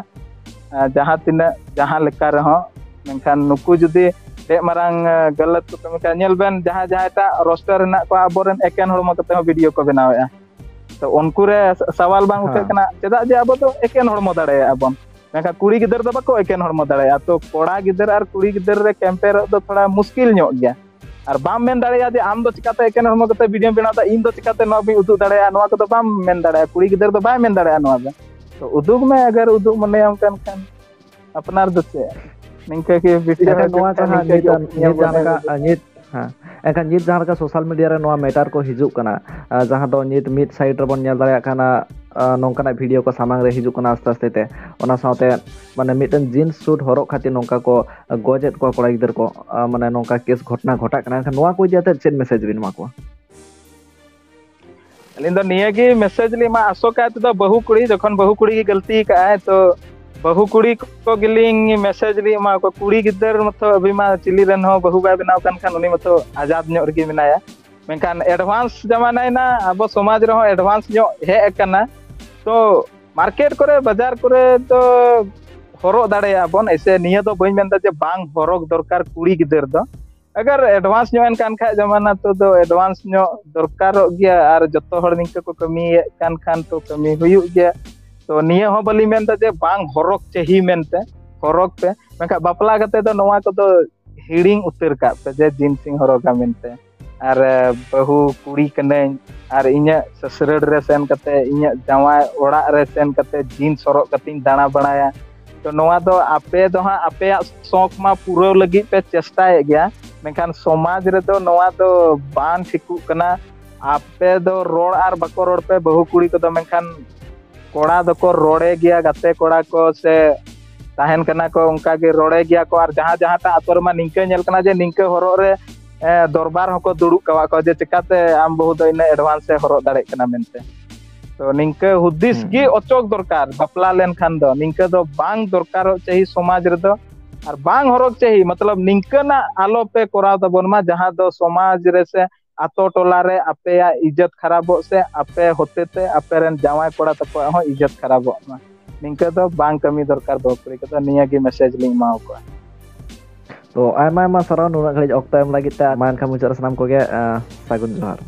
ᱟᱨ ᱡᱟᱦᱟᱸ ᱛᱤᱱᱟᱹᱜ ᱡᱟᱦᱟᱸ ᱞᱮᱠᱟ ᱨᱮᱦᱚᱸ, ᱢᱮᱱᱠᱷᱟᱱ ᱱᱩᱠᱩ ᱡᱩᱫᱤ ᱰᱮᱜ ᱢᱟᱨᱟᱝ ᱜᱟᱞᱟᱛ ᱠᱚ ᱠᱟᱹᱢᱤ ᱠᱟᱱᱟ, ᱧᱮᱞ ᱵᱮᱱ ᱡᱟᱦᱟᱸᱭ ᱡᱟᱦᱟᱸᱭᱴᱟᱜ ᱨᱳᱥᱴᱟᱨ ᱦᱮᱱᱟᱜ ᱠᱚᱣᱟ ᱟᱵᱚᱨᱮᱱ ᱮᱠᱮᱱ ᱦᱚᱲᱢᱚ ᱠᱟᱛᱮ ᱦᱚᱸ ᱵᱷᱤᱰᱤᱭᱳ ᱠᱚ ᱵᱮᱱᱟᱣᱮᱫᱼᱟ᱾ ᱛᱚ ᱩᱱᱠᱩ ᱨᱮ ᱥᱟᱣᱟᱞ ᱵᱟᱝ ᱩᱴᱷᱟᱹᱜ ᱦᱮᱸ᱾ ᱠᱟᱱᱟ, ᱪᱮᱫᱟᱜ ᱡᱮ ᱟᱵᱚ ᱫᱚ ᱮᱠᱮᱱ ᱦᱚᱲᱢᱚ ᱫᱟᱲᱮᱭᱟᱜᱼᱟ ᱵᱚᱱ, ᱢᱮᱱᱠᱷᱟᱱ ᱠᱩᱲᱤ ᱜᱤᱫᱟᱹᱨ ᱫᱚ ᱵᱟᱠᱚ ᱮᱠᱮᱱ ᱦᱚᱲᱢᱚ ᱫᱟᱲᱮᱭᱟᱜᱼᱟ᱾ ᱛᱚ ᱠᱚᱲᱟ ᱜᱤᱫᱟᱹᱨ ᱟᱨ ᱠᱩᱲᱤ ᱜᱤᱫᱟᱹᱨ ᱨᱮ ᱠᱮᱢᱯᱮᱭᱟᱨᱚᱜ ᱫᱚ ᱛᱷᱚᱲᱟ ᱢᱩᱥᱠᱤᱞ ᱧᱚᱜ ᱜᱮᱭᱟ᱾ ᱟᱨ ᱵᱟᱢ ᱢᱮᱱ ᱫᱟᱲᱮᱭᱟᱜᱼᱟ ᱡᱮ ᱟᱢ ᱫᱚ ᱪᱤᱠᱟᱛᱮ ᱮᱠᱮᱱ ᱦᱚᱲᱢᱚ ᱠᱟᱛᱮ ᱵᱷᱤᱰᱤᱭᱳᱢ ᱵᱮᱱᱟᱣ ᱮᱫᱟ, ᱤᱧ ᱫᱚ ᱪᱤᱠᱟᱛᱮ ᱱᱚᱣᱟ ᱵᱟᱹᱧ ᱩᱫᱩᱜ ᱫᱟᱲᱮᱭᱟᱜᱼᱟ, ᱱᱚᱣᱟ ᱠᱚᱫᱚ ᱵᱟᱢ ᱢᱮᱱ ᱫᱟᱲᱮᱭᱟᱜᱼᱟ᱾ ᱠᱩᱲᱤ ᱜᱤᱫᱟᱹᱨ ᱫᱚ ᱵᱟᱭ ᱢᱮᱱ ᱫᱟᱲᱮᱭᱟᱜᱼᱟ ᱱᱚᱣᱟ ᱫᱚ᱾ ᱛᱚ ᱩᱫᱩᱜ ᱢᱮ, ᱟᱜᱟᱨ ᱩᱫᱩᱜ ᱢᱚᱱᱮᱭᱟᱢ ᱠᱟᱱ ᱠᱷᱟᱱ᱾ ᱟᱯᱱᱟᱨ ᱫᱚ ᱪᱮᱫ? ᱱᱤᱝᱠᱟᱹ ᱜᱮ ᱵᱷᱤᱰᱤᱭᱳ ᱮᱱᱠᱷᱟᱱ ᱦᱤᱡᱩᱜ ᱱᱚᱣᱟ ᱠᱟᱱᱟ, ᱡᱟᱦᱟᱸ ᱱᱤᱝᱠᱟᱹ ᱜᱮ ᱱᱤᱛᱟᱱ, ᱚᱯᱤᱱᱤᱭᱚᱱ ᱱᱤᱛ ᱵᱚᱱ ᱡᱟᱦᱟᱸ ᱮᱢ ᱞᱮᱠᱟ, ᱜᱚᱫᱟ᱾ ᱱᱤᱛ, ᱦᱮᱸ, ᱮᱱᱠᱷᱟᱱ ᱱᱤᱛ ᱡᱟᱦᱟᱸ ᱞᱮᱠᱟ ᱥᱳᱥᱟᱞ ᱢᱤᱰᱤᱭᱟ ᱨᱮ ᱱᱚᱣᱟ ᱢᱮᱴᱟᱨ ᱠᱚ ᱦᱤᱡᱩᱜ ᱠᱟᱱᱟ, ᱟᱨ ᱡᱟᱦᱟᱸ ᱫᱚ ᱱᱤᱛ ᱢᱤᱫ ᱥᱟᱭᱤᱰ ᱨᱮᱵᱚᱱ ᱧᱮᱞ ᱫᱟᱲᱮᱭᱟᱜ ᱠᱟᱱᱟ, ᱟᱨ ᱱᱚᱝᱠᱟᱱᱟᱜ ᱵᱷᱤᱰᱤᱭᱳ ᱠᱚ ᱥᱟᱢᱟᱝ ᱨᱮ ᱦᱤᱡᱩᱜ ᱠᱟᱱᱟ ᱟᱥᱛᱮ ᱟᱥᱛᱮ ᱛᱮ᱾ ᱚᱱᱟ ᱥᱟᱶᱛᱮ ᱢᱟᱱᱮ ᱢᱤᱫᱴᱮᱱ ᱡᱤᱱᱥ ᱥᱩᱴ ᱦᱚᱨᱚᱜ ᱠᱷᱟᱹᱛᱤᱨ ᱱᱚᱝᱠᱟ ᱠᱚ ᱜᱚᱡᱮᱫ ᱠᱚᱣᱟ ᱠᱚᱲᱟ ᱜᱤᱫᱽᱨᱟᱹ ᱠᱚ, ᱟᱨ ᱢᱟᱱᱮ ᱱᱚᱝᱠᱟ ᱠᱮᱥ ᱜᱷᱚᱴᱱᱟ ᱜᱷᱚᱴᱟᱜ ᱠᱟᱱᱟ᱾ ᱮᱱᱠᱷᱟᱱ ᱱᱚᱣᱟ ᱠᱚ ᱤᱫᱤ ᱠᱟᱛᱮ ᱪᱮᱫ ᱢᱮᱥᱮᱡᱽ ᱵᱤᱱ ᱮᱢᱟ ᱠᱚᱣᱟ? ᱟᱹᱞᱤᱧ ᱫᱚ ᱱᱤᱭᱟᱹ ᱜᱮ ᱢᱮᱥᱮᱡᱽ ᱞᱤᱧ ᱮᱢᱟ, ᱟᱥᱚᱠᱟᱭ ᱛᱮᱫᱚ ᱵᱟᱹᱦᱩ ᱠᱩᱲᱤ, ᱡᱚᱠᱷᱚᱱ ᱵᱟᱹᱦᱩ ᱠᱩᱲᱤ ᱜᱮ ᱜᱟᱹᱞᱛᱤ ᱠᱟᱜᱼᱟᱭ, ᱛᱚ ᱵᱟᱹᱦᱩ ᱠᱩᱲᱤ ᱠᱚ ᱜᱮᱞᱤᱧ ᱢᱮᱥᱮᱡᱽ ᱞᱤᱧ ᱮᱢᱟ ᱠᱚᱣᱟ᱾ ᱠᱩᱲᱤ ᱜᱤᱫᱟᱹᱨ ᱢᱚᱛᱚ ᱟᱹᱵᱤᱱ ᱢᱟ ᱪᱤᱞᱤ ᱨᱮᱱ ᱦᱚᱸ ᱵᱟᱹᱦᱩ ᱵᱟᱭ ᱵᱮᱱᱟᱣ ᱠᱟᱱ ᱠᱷᱟᱱ ᱩᱱᱤ ᱢᱚᱛᱚ ᱟᱡᱟᱫ ᱧᱚᱜ ᱨᱮᱜᱮ ᱢᱮᱱᱟᱭᱟ᱾ ᱢᱮᱱᱠᱷᱟᱱ ᱮᱰᱵᱷᱟᱱᱥ ᱡᱟᱢᱟᱱᱟᱭᱮᱱᱟ, ᱟᱵᱚ ᱥᱚᱢᱟᱡᱽ ᱨᱮᱦᱚᱸ ᱮᱰᱵᱷᱟᱱᱥ ᱧᱚᱜ ᱦᱮᱡ ᱟᱠᱟᱱᱟ᱾ ᱛᱚ ᱢᱟᱨᱠᱮᱴ ᱠᱚᱨᱮ, ᱵᱟᱡᱟᱨ ᱠᱚᱨᱮ ᱫᱚ ᱦᱚᱨᱚᱜ ᱫᱟᱲᱮᱭᱟᱜᱼᱟ ᱵᱚᱱ, ᱮᱥᱮ ᱱᱤᱭᱟᱹ ᱫᱚ ᱵᱟᱹᱧ ᱢᱮᱱᱫᱟ ᱡᱮ ᱵᱟᱝ ᱦᱚᱨᱚᱜ ᱫᱚᱨᱠᱟᱨ ᱠᱩᱲᱤ ᱜᱤᱫᱟᱹᱨ ᱫᱚ᱾ ᱟᱜᱟᱨ ᱮᱰᱵᱷᱟᱱᱥ ᱧᱚᱜ ᱮᱱ ᱠᱟᱱ ᱠᱷᱟᱡ ᱡᱟᱢᱟᱱᱟ, ᱛᱚ ᱫᱚ ᱮᱰᱵᱷᱟᱱᱥ ᱧᱚᱜ ᱫᱚᱨᱠᱟᱨᱚᱜ ᱜᱮᱭᱟ᱾ ᱟᱨ ᱡᱚᱛᱚ ᱦᱚᱲ ᱱᱤᱝᱠᱟᱹ ᱠᱚ ᱠᱟᱹᱢᱤᱭᱮᱫ ᱠᱟᱱ ᱠᱷᱟᱱ ᱛᱚ ᱠᱟᱹᱢᱤ ᱦᱩᱭᱩᱜ ᱜᱮᱭᱟ᱾ ᱛᱚ ᱱᱤᱭᱟᱹ ᱦᱚᱸ ᱵᱟᱹᱞᱤᱧ ᱢᱮᱱᱫᱟ ᱡᱮ ᱵᱟᱝ ᱦᱚᱨᱚᱜ ᱪᱟᱹᱦᱤ ᱢᱮᱱᱛᱮ, ᱦᱚᱨᱚᱜ ᱯᱮ, ᱢᱮᱱᱠᱷᱟᱱ ᱵᱟᱯᱞᱟ ᱠᱟᱛᱮ ᱫᱚ ᱱᱚᱣᱟ ᱠᱚᱫᱚ ᱦᱤᱲᱤᱧ ᱩᱛᱟᱹᱨ ᱠᱟᱜ ᱯᱮ ᱡᱮ ᱡᱤᱱᱥ ᱤᱧ ᱦᱚᱨᱚᱜᱟ ᱢᱮᱱᱛᱮ᱾ ᱟᱨ ᱵᱟᱹᱦᱩ ᱠᱩᱲᱤ ᱠᱟᱹᱱᱟᱹᱧ, ᱟᱨ ᱤᱧᱟᱹᱜ ᱥᱟᱹᱥᱨᱟᱹᱲ ᱨᱮ ᱥᱮᱱ ᱠᱟᱛᱮ, ᱤᱧᱟᱹᱜ ᱡᱟᱶᱟᱭ ᱚᱲᱟᱜ ᱨᱮ ᱥᱮᱱ ᱠᱟᱛᱮ ᱡᱤᱱᱥ ᱦᱚᱨᱚᱜ ᱠᱟᱛᱮᱧ ᱫᱟᱬᱟ ᱵᱟᱲᱟᱭᱟ᱾ ᱛᱚ ᱱᱚᱣᱟ ᱫᱚ ᱟᱯᱮ ᱫᱚ ᱦᱟᱸᱜ ᱟᱯᱮᱭᱟᱜ ᱥᱚᱠ ᱢᱟ ᱯᱩᱨᱟᱹᱣ ᱞᱟᱹᱜᱤᱫ ᱯᱮ ᱪᱮᱥᱴᱟᱭᱮᱫ ᱜᱮᱭᱟ, ᱢᱮᱱᱠᱷᱟᱱ ᱥᱚᱢᱟᱡᱽ ᱨᱮᱫᱚ ᱱᱚᱣᱟ ᱫᱚ ᱵᱟᱝ ᱴᱷᱤᱠᱚᱜ ᱠᱟᱱᱟ᱾ ᱟᱯᱮ ᱫᱚ ᱨᱚᱲ ᱟᱨ ᱵᱟᱠᱚ ᱨᱚᱲ ᱯᱮ, ᱵᱟᱹᱦᱩ ᱠᱩᱲᱤ ᱠᱚᱫᱚ, ᱢᱮᱱᱠᱷᱟᱱ ᱠᱚᱲᱟ ᱫᱚᱠᱚ ᱨᱚᱲᱮ ᱜᱮᱭᱟ, ᱜᱟᱛᱮ ᱠᱚᱲᱟ ᱠᱚ ᱥᱮ ᱛᱟᱦᱮᱱ ᱠᱟᱱᱟ ᱠᱚ, ᱚᱱᱠᱟ ᱜᱮ ᱨᱚᱲᱮ ᱜᱮᱭᱟ ᱠᱚ᱾ ᱟᱨ ᱡᱟᱦᱟᱸ ᱡᱟᱦᱟᱸᱴᱟᱜ ᱟᱛᱳ ᱨᱮᱢᱟ ᱱᱤᱝᱠᱟᱹ ᱧᱮᱞ ᱠᱟᱱᱟ ᱡᱮ ᱱᱤᱝᱠᱟᱹ ᱦᱚᱨᱚᱜ ᱨᱮ, ᱮ, ᱫᱚᱨᱵᱟᱨ ᱦᱚᱸᱠᱚ ᱫᱩᱲᱩᱵ ᱠᱟᱣᱟ ᱠᱚ ᱡᱮ ᱪᱮᱠᱟᱛᱮ ᱟᱢ ᱵᱟᱹᱦᱩ ᱫᱚ ᱤᱱᱟᱹ advance ᱮ ᱦᱚᱨᱚᱜ ᱫᱟᱲᱮᱭᱟᱜ ᱠᱟᱱᱟ ᱢᱮᱱᱛᱮ᱾ ᱛᱚ ᱱᱤᱝᱠᱟᱹ ᱦᱩᱫᱤᱥ ᱦᱩᱸ, ᱜᱮ ᱦᱩᱸ᱾ ᱚᱪᱚᱜ ᱫᱚᱨᱠᱟᱨ, ᱵᱟᱯᱞᱟ ᱞᱮᱱᱠᱷᱟᱱ ᱫᱚ ᱱᱤᱝᱠᱟᱹ ᱫᱚ ᱵᱟᱝ ᱫᱚᱨᱠᱟᱨᱚᱜ ᱪᱟᱹᱦᱤ ᱥᱚᱢᱟᱡᱽ ᱨᱮᱫᱚ, ᱟᱨ ᱵᱟᱝ ᱦᱚᱨᱚᱜ ᱪᱟᱹᱦᱤ, ᱢᱚᱛᱞᱚᱵ ᱱᱤᱝᱠᱟᱹᱱᱟᱜ ᱟᱞᱚ ᱯᱮ ᱠᱚᱨᱟᱣ ᱛᱟᱵᱚᱱ ᱢᱟ ᱡᱟᱦᱟᱸ ᱫᱚ ᱥᱚᱢᱟᱡᱽ ᱨᱮ ᱥᱮ ᱟᱛᱳ ᱴᱚᱞᱟ ᱨᱮ ᱟᱯᱮᱭᱟᱜ ᱤᱡᱽᱡᱚᱛ ᱠᱷᱟᱨᱟᱯᱚᱜ ᱥᱮ ᱟᱯᱮ ᱦᱚᱛᱮ ᱛᱮ ᱟᱯᱮ ᱨᱮᱱ ᱡᱟᱶᱟᱭ ᱠᱚᱲᱟ ᱛᱟᱠᱚᱣᱟᱜ ᱦᱚᱸ ᱤᱡᱽᱡᱚᱛ ᱠᱷᱟᱨᱟᱯᱚᱜ ᱢᱟ᱾ ᱱᱤᱝᱠᱟᱹ ᱫᱚ ᱵᱟᱝ ᱠᱟᱹᱢᱤ ᱫᱚᱨᱠᱟᱨ ᱵᱟᱹᱦᱩ ᱠᱩᱲᱤ ᱠᱚᱫᱚ, ᱱᱤᱭᱟᱹ ᱜᱮ message ᱞᱤᱧ ᱮᱢᱟ ᱠᱚᱣᱟ᱾ ᱛᱚ ᱟᱭᱢᱟ ᱟᱭᱢᱟ ᱥᱟᱨᱦᱟᱣ ᱱᱩᱱᱟᱹᱜ ᱜᱷᱟᱹᱲᱤᱡ ᱚᱠᱛᱚ ᱮᱢ ᱞᱟᱹᱜᱤᱫ ᱛᱮ᱾ ᱢᱟ ᱮᱱᱠᱷᱟᱱ ᱢᱩᱪᱟᱹᱫ ᱨᱮ ᱥᱟᱱᱟᱢ ᱠᱚᱜᱮ, ᱟᱸ, ᱥᱟᱹᱜᱩᱱ ᱡᱚᱦᱟᱨ᱾